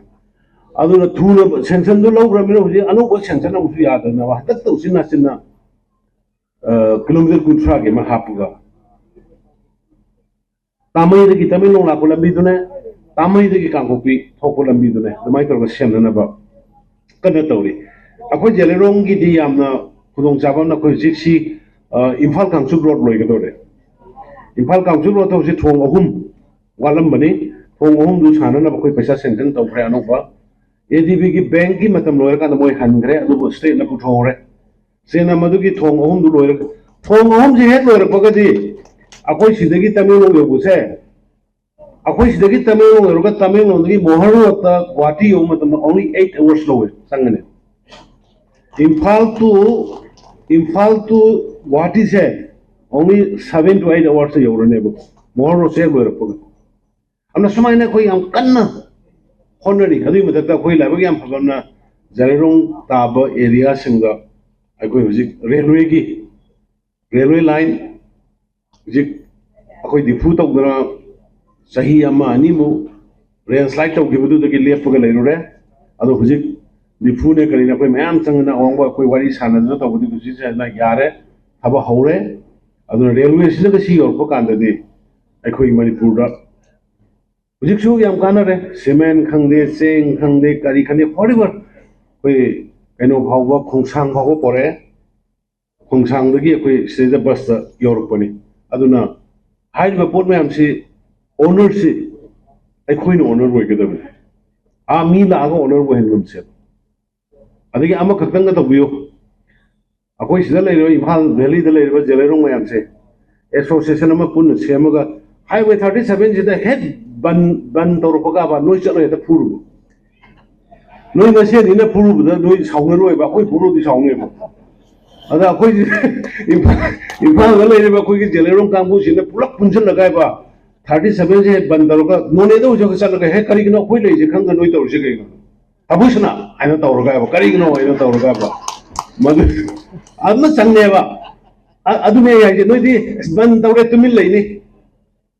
ꯑꯗꯨꯅ ꯊꯨꯅ ꯁꯦꯡꯁꯟꯗꯨ ꯂꯧꯈ꯭ꯔꯕꯅꯤꯅ ꯍꯧꯖꯤꯛ ꯑꯅꯧꯕ ꯁꯦꯡꯁꯟ ꯑꯃꯨꯛꯁꯨ ꯌꯥꯗꯅꯕ ꯍꯟꯗꯛꯇ ꯎꯆꯤꯟ ꯅꯥꯆꯤꯟꯅ, ꯑ, ꯀꯤꯂꯣꯃꯤꯇꯔ ꯀꯨꯟꯊ꯭ꯔꯥꯒꯤ ꯑꯃ ꯍꯥꯞꯄꯒ ꯇꯥꯃꯩꯗꯒꯤ ꯇꯃꯦꯡꯂꯣꯡ ꯂꯥꯛꯄ ꯂꯝꯕꯤꯗꯨꯅꯦ, ꯇꯥꯃꯩꯗꯒꯤ ꯀꯥꯡꯄꯣꯛꯄꯤ ꯊꯣꯛꯄ ꯂꯝꯕꯤꯗꯨꯅꯦ, ꯑꯗꯨꯃꯥꯏꯅ ꯇꯧꯔꯒ ꯁꯦꯝꯅꯅꯕ ꯀꯟꯅ ꯇꯧꯔꯤ꯫ ꯑꯩꯈꯣꯏ ꯖꯦꯂꯩꯔꯣꯡꯒꯤꯗꯤ ꯌꯥꯝꯅ ꯈꯨꯗꯣꯡꯆꯥꯕ ꯑꯃꯅ ꯑꯩꯈꯣꯏ ꯍꯧꯖꯤꯛꯁꯤ, ꯑ, ꯏꯝꯐꯥꯜ ꯀꯥꯡꯆꯨꯞ ꯔꯣꯗ ꯂꯣꯏꯒꯗꯧꯔꯦ꯫ ꯏꯝꯐꯥꯜ ꯀꯥꯡꯆꯨꯞ ꯔꯣꯗꯇ ꯍꯧꯖꯤꯛ ꯊꯣꯡ ꯑꯍꯨꯝ ꯋꯥꯠꯂꯝꯕꯅꯤ꯫ ꯊꯣꯡ ꯑꯍꯨꯝꯗꯨ ꯁꯥꯟꯅꯅꯕ ꯑꯩꯈꯣꯏ ꯄꯩꯁꯥ ꯁꯦꯡꯁꯟ ꯇꯧꯈ꯭ꯔꯦ ꯑꯅꯧꯕ꯫ ꯑꯦ ꯗꯤ ꯕꯤꯒꯤ ꯕꯦꯡꯀꯤ ꯃꯇꯝ ꯂꯣꯏꯔꯀꯥꯟꯗ ꯃꯣꯏ ꯍꯟꯈ꯭ꯔꯦ, ꯑꯗꯨꯕꯨ ꯁ꯭ꯇꯦꯠꯅ ꯄꯨꯊꯣꯛꯍꯧꯔꯦ꯫ ꯁ꯭ꯇꯦꯠꯅ ꯃꯗꯨꯒꯤ ꯊꯣꯡ ꯑꯍꯨꯝꯗꯨ ꯂꯣꯏꯔꯒ, ꯊꯣꯡ ꯑꯍꯨꯝꯁꯤ ꯍꯦꯛ ꯂꯣꯏꯔꯛꯄꯒꯗꯤ ꯑꯩꯈꯣꯏ ꯁꯤꯗꯒꯤ ꯇꯃꯦꯡꯂꯣꯡ ꯌꯧꯕꯁꯦ, ꯑꯩꯈꯣꯏ ꯁꯤꯗꯒꯤ ꯇꯃꯦꯡꯂꯣꯡ ꯌꯧꯔꯒ ꯇꯃꯦꯡꯂꯣꯡꯗꯒꯤ ꯃꯣꯍꯟ ꯔꯣꯗꯇ ꯒꯨꯍꯥꯇꯤ ꯌꯧꯕ ꯃꯇꯝꯗ only eight hours ꯂꯧꯋꯦ, ꯆꯪꯒꯅꯤ꯫ Imphal to, Imphal to ꯒꯨꯍꯥꯇꯤꯁꯦ only seven to eight hours ꯌꯧꯔꯅꯦꯕ, Mohan ꯔꯣꯗꯁꯦ ꯍꯦꯛ ꯂꯣꯏꯔꯛꯄꯒ꯫ ꯑꯗꯨꯅ ꯁꯨꯃꯥꯏꯅ ꯑꯩꯈꯣꯏ ꯌꯥꯝ ꯀꯟꯅ ꯍꯣꯠꯅꯔꯤ꯫ ꯑꯗꯨꯒꯤ ꯃꯊꯛꯇ ꯑꯩꯈꯣꯏ ꯂꯥꯏꯕꯛ ꯌꯥꯝ ꯐꯕ ꯑꯃꯅ ꯖꯦꯂꯩꯔꯣꯡ ꯇꯥꯕ ꯑꯦꯔꯤꯌꯥꯁꯤꯡꯗ ꯑꯩꯈꯣꯏ ꯍꯧꯖꯤꯛ ꯔꯦꯜꯋꯦꯒꯤ, ꯔꯦꯜꯋꯦ ꯂꯥꯏꯟ ꯍꯧꯖꯤꯛ ꯑꯩꯈꯣꯏ ꯗꯤꯐꯨ ꯇꯧꯗꯅ ꯆꯍꯤ ꯑꯃ ꯑꯅꯤꯃꯨꯛ ꯂꯦꯟꯁ꯭ꯂꯥꯏꯠ ꯇꯧꯈꯤꯕꯗꯨꯗꯒꯤ ꯂꯦꯞꯄꯒ ꯂꯩꯔꯨꯔꯦ꯫ ꯑꯗꯣ ꯍꯧꯖꯤꯛ ꯗꯤꯐꯨꯅꯦ ꯀꯔꯤꯅꯦ ꯑꯩꯈꯣꯏ ꯃꯌꯥꯝ ꯆꯪꯗꯅ ꯑꯋꯥꯡꯕ ꯑꯩꯈꯣꯏ ꯋꯥꯔꯤ ꯁꯥꯟꯅꯗꯅ ꯇꯧꯕꯗꯤ ꯍꯧꯖꯤꯛꯁꯦ ꯌꯥꯔꯦ, ꯊꯕꯛ ꯍꯧꯔꯦ꯫ ꯑꯗꯨꯅ ꯔꯦꯜꯋꯦꯁꯤꯗꯒ ꯁꯤ ꯌꯧꯔꯛꯄ ꯀꯥꯟꯗꯗꯤ ꯑꯩꯈꯣꯏ ꯃꯅꯤꯄꯨꯔꯗ ꯍꯧꯖꯤꯛꯁꯨ ꯌꯥꯝ ꯀꯥꯟꯅꯔꯦ꯫ ꯁꯤꯃꯦꯟ ꯈꯪꯗꯦ, ꯆꯦꯡ ꯈꯪꯗꯦ, ꯀꯔꯤ ꯈꯪꯗꯦ, forever ꯑꯩꯈꯣꯏ ꯀꯩꯅꯣ ꯐꯥꯎꯕ, ꯈꯣꯡꯁꯥꯡ ꯐꯥꯎꯕ ꯄꯣꯔꯛꯑꯦ꯫ ꯈꯣꯡꯁꯥꯡꯗꯒꯤ ꯑꯩꯈꯣꯏ ꯁꯤꯗꯩꯗ ꯕꯁꯇ ꯌꯧꯔꯛꯄꯅꯤ꯫ ꯑꯗꯨꯅ ꯍꯥꯏꯔꯤꯕ ꯄꯣꯠ ꯃꯌꯥꯝꯁꯤ ꯑꯣꯅꯔꯁꯤ ꯑꯩꯈꯣꯏꯅ ꯑꯣꯅꯔ ꯑꯣꯏꯒꯗꯕꯅꯤ꯫ ꯑꯥ ꯃꯤ ꯂꯥꯛꯑꯒ ꯑꯣꯅꯔ ꯑꯣꯏꯍꯟꯒꯨꯝꯁꯦꯕ꯫ ꯑꯗꯒꯤ ꯑꯃꯈꯛꯇꯪꯒ ꯇꯧꯕꯤꯌꯨ꯫ ꯑꯩꯈꯣꯏ ꯁꯤꯗ ꯂꯩꯔꯤꯕ ꯏꯝꯐꯥꯜ ꯚꯦꯂꯤꯗ ꯂꯩꯔꯤꯕ ꯖꯦꯂꯩꯔꯣꯡ ꯃꯌꯥꯝꯁꯦ ꯑꯦꯁꯣꯁꯤꯌꯦꯁꯟ ꯑꯃ ꯄꯨꯟꯅ ꯁꯦꯝꯃꯒ ꯍꯥꯏꯋꯦ thirty seven ꯁꯤꯗ ꯍꯦꯛ ꯕꯟ ꯕꯟ ꯇꯧꯔꯛꯄ ꯀꯥꯕ ꯅꯣꯏ ꯆꯠꯂꯣꯏ ꯍꯦꯛꯇ ꯐꯨꯔꯨꯕ꯫ ꯅꯣꯏ ꯃꯁꯦꯟꯅꯤꯅ ꯐꯨꯔꯨꯕꯗ ꯅꯣꯏ ꯁꯥꯎꯅꯔꯣꯏꯕ, ꯑꯩꯈꯣꯏ ꯐꯨꯔꯨꯗꯤ ꯁꯥꯎꯅꯦꯕ꯫ ꯑꯗ ꯑꯩꯈꯣꯏꯁꯦ ꯏꯝꯐꯥꯜ ꯏꯝꯐꯥꯜꯗ ꯂꯩꯔꯤꯕ ꯑꯩꯈꯣꯏꯒꯤ ꯖꯦꯂꯦꯔꯣꯡ ꯀꯥꯡꯕꯨꯁꯤꯅ ꯄꯨꯂꯞ ꯄꯨꯟꯁꯤꯜꯂꯒ ꯍꯥꯏꯕ, ꯊꯥꯔꯇꯤ ꯁꯚꯦꯟꯁꯦ ꯕꯟ ꯇꯧꯔꯒ ꯅꯣꯅꯦꯗ ꯍꯧꯖꯤꯛ ꯍꯧꯖꯤꯛ ꯆꯠꯂꯒ, "ꯍꯦ, ꯀꯔꯤꯒꯤꯅꯣ ꯑꯩꯈꯣꯏ ꯂꯩꯔꯤꯁꯦ ꯈꯪꯗ ꯅꯣꯏ ꯇꯧꯔꯤꯁꯦ ꯀꯩꯅꯣ? ꯍꯥꯕꯨꯁꯅꯥ!" ꯍꯥꯏꯅ ꯇꯧꯔꯒ ꯍꯥꯏꯕ, "ꯀꯔꯤꯒꯤꯅꯣ?" ꯍꯥꯏꯅ ꯇꯧꯔꯒ ꯍꯥꯏꯕ꯫ ꯃꯗꯨ ꯑꯗꯨꯅ ꯆꯪꯉꯦꯕ꯫ ꯑ- ꯑꯗꯨꯅꯦ ꯑꯩ ꯍꯥꯏꯁꯦ, ꯅꯣꯏꯗꯤ ꯕꯟ ꯇꯧꯔꯦ, ꯇꯨꯃꯤꯟ ꯂꯩꯅꯤ꯫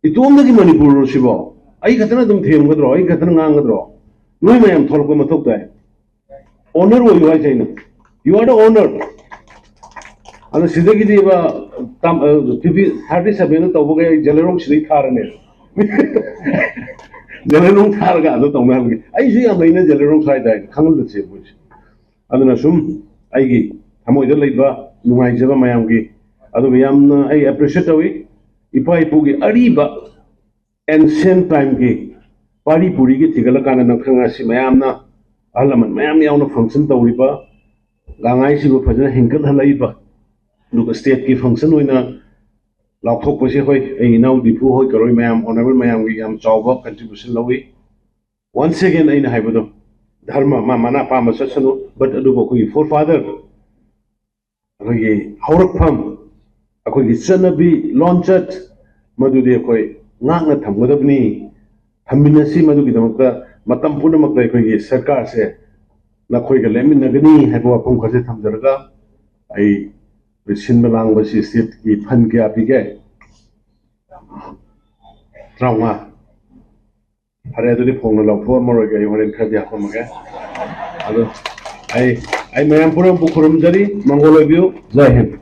ꯏꯇꯣꯝꯗꯒꯤ ꯃꯅꯤꯄꯨꯔꯔꯣ ꯁꯤꯕꯣ? ꯑꯩ ꯈꯛꯇꯅ ꯑꯗꯨꯝ ꯊꯦꯝꯒꯗ꯭ꯔꯣ? ꯑꯩ ꯈꯛꯇꯅ ꯉꯥꯡꯒꯗ꯭ꯔꯣ? ꯅꯣꯏ ꯃꯌꯥꯝ ꯊꯣꯛꯂꯛꯄ ꯃꯊꯧ ꯇꯥꯏ꯫ ꯑꯣꯅꯔ ꯑꯣꯏꯌꯨ ꯍꯥꯏꯁꯦ ꯑꯩꯅ꯫ You are the owner. ꯑꯗꯣ ꯁꯤꯗꯒꯤꯗꯤ ꯇꯥꯝ- ꯑ, ꯐꯤꯐꯇꯤ, ꯊꯥꯔꯇꯤ ꯁꯚꯦꯟꯗ ꯇꯧꯕꯒꯩ ꯑꯩ ꯖꯦꯂꯦꯔꯣꯡ ꯁꯤꯗꯩ ꯊꯥꯔꯅꯦ꯫ ꯖꯦꯂꯦꯔꯣꯡ ꯊꯥꯔꯒ ꯑꯗꯨ ꯇꯧꯅꯍꯜꯒꯦ꯫ ꯑꯩꯁꯨ ꯌꯥꯝ ꯂꯩꯅ ꯖꯦꯂꯦꯔꯣꯡ ꯁ꯭ꯋꯥꯏꯗ ꯍꯥꯏꯅ ꯈꯪꯍꯜꯂꯁꯦ ꯃꯣꯏꯁꯦ꯫ ꯑꯗꯨꯅ ꯁꯨꯝ ꯑꯩꯒꯤ ꯊꯃꯣꯏꯗ ꯂꯩꯕ ꯅꯨꯡꯉꯥꯏꯖꯕ ꯃꯌꯥꯝꯒꯤ, ꯑꯗꯨꯒ ꯌꯥꯝꯅ ꯑꯩ ꯑꯦꯄ꯭ꯔꯤꯁꯤꯌꯦꯠ ꯇꯧꯏ ꯏꯄꯥ ꯏꯄꯨꯒꯤ ꯑꯔꯤꯕ ꯑꯦꯟꯁꯤꯌꯦꯟ ꯇꯥꯏꯝꯒꯤ ꯄꯥꯔꯤ ꯄꯨꯔꯤꯒꯤ ꯊꯤꯒꯠꯂꯀꯥꯟꯗ ꯅꯪ ꯈꯪꯉꯁꯤ ꯃꯌꯥꯝꯅ, ꯑꯍꯜ ꯂꯃꯟ ꯃꯌꯥꯝ ꯌꯥꯎꯅ ꯐꯪꯁꯟ ꯇꯧꯔꯤꯕ, ꯒꯥꯡꯉꯥꯏꯁꯤꯕꯨ ꯐꯖꯅ ꯍꯤꯡꯒꯠꯍꯜꯂꯛꯏꯕ, ꯑꯗꯨꯒ ꯁ꯭ꯇꯦꯠꯀꯤ ꯐꯪꯁꯟ ꯑꯣꯏꯅ ꯂꯥꯎꯊꯣꯛꯄꯁꯦ, ꯍꯣꯏ, ꯑꯩ ꯏꯅꯥꯎ ꯗꯤꯄꯨ ꯍꯣꯏ, ꯀꯔꯣꯏ ꯃꯌꯥꯝ, ꯑꯣꯅꯔꯦꯕꯜ ꯃꯌꯥꯝꯒꯤ ꯌꯥꯝ ꯆꯥꯎꯕ ꯀꯟꯇ꯭ꯔꯤꯕ꯭ꯌꯨꯁꯟ ꯂꯧꯏ꯫ ꯋꯥꯟꯁ ꯑꯦꯒꯦꯟ ꯑꯩꯅ ꯍꯥꯏꯕꯗꯣ, ꯙꯔꯃ ꯃꯥ ꯃꯥꯅ ꯑꯄꯥꯝꯕ ꯆꯠꯁꯅꯨ, ꯕꯠ ꯑꯗꯨꯕꯨ ꯑꯩꯈꯣꯏꯒꯤ ꯐꯣꯔ ꯐꯥꯗꯔ, ꯑꯩꯈꯣꯏꯒꯤ ꯍꯧꯔꯛꯐꯝ, ꯑꯩꯈꯣꯏꯒꯤ ꯆꯠꯅꯕꯤ ꯂꯣꯟꯆꯠ, ꯃꯗꯨꯗꯤ ꯑꯩꯈꯣꯏ ꯉꯥꯛꯅ ꯊꯝꯒꯗꯕꯅꯤ꯫ ꯊꯝꯃꯤꯟꯅꯁꯤ꯫ ꯃꯗꯨꯒꯤꯗꯃꯛꯇ ꯃꯇꯝ ꯄꯨꯝꯅꯃꯛꯇ ꯑꯩꯈꯣꯏꯒꯤ ꯁꯔꯀꯥꯔꯁꯦ ꯅꯈꯣꯏꯒ ꯂꯦꯞꯃꯤꯟꯅꯒꯅꯤ ꯍꯥꯏꯕ ꯋꯥꯐꯝ ꯈꯔꯁꯦ ꯊꯝꯖꯔꯒ, ꯑꯩ ꯁꯤꯟꯕ ꯂꯥꯡꯕꯁꯤ ꯁ꯭ꯇꯦꯠꯀꯤ ꯐꯟ ꯀꯌꯥ ꯄꯤꯒꯦ? ꯇꯔꯥꯃꯉꯥ꯫ ꯐꯔꯦ, ꯑꯗꯨꯗꯤ ꯐꯣꯡꯅ ꯂꯥꯎꯊꯣꯛꯑꯝꯃꯔꯣꯏꯒꯦ, ꯑꯩ ꯍꯣꯔꯦꯟ ꯈꯔꯗꯤ ꯍꯥꯞꯄꯝꯃꯒꯦ꯫ ꯑꯗꯣ ꯑꯩ ꯑꯩ ꯃꯌꯥꯝ ꯄꯨꯝꯅꯃꯛꯄꯨ ꯈꯨꯔꯨꯝꯖꯔꯤ꯫ ꯃꯪꯒꯣꯜ ꯑꯣꯏꯕꯤꯌꯨ꯫ ꯖꯥꯏ ꯍꯤꯟꯗ꯫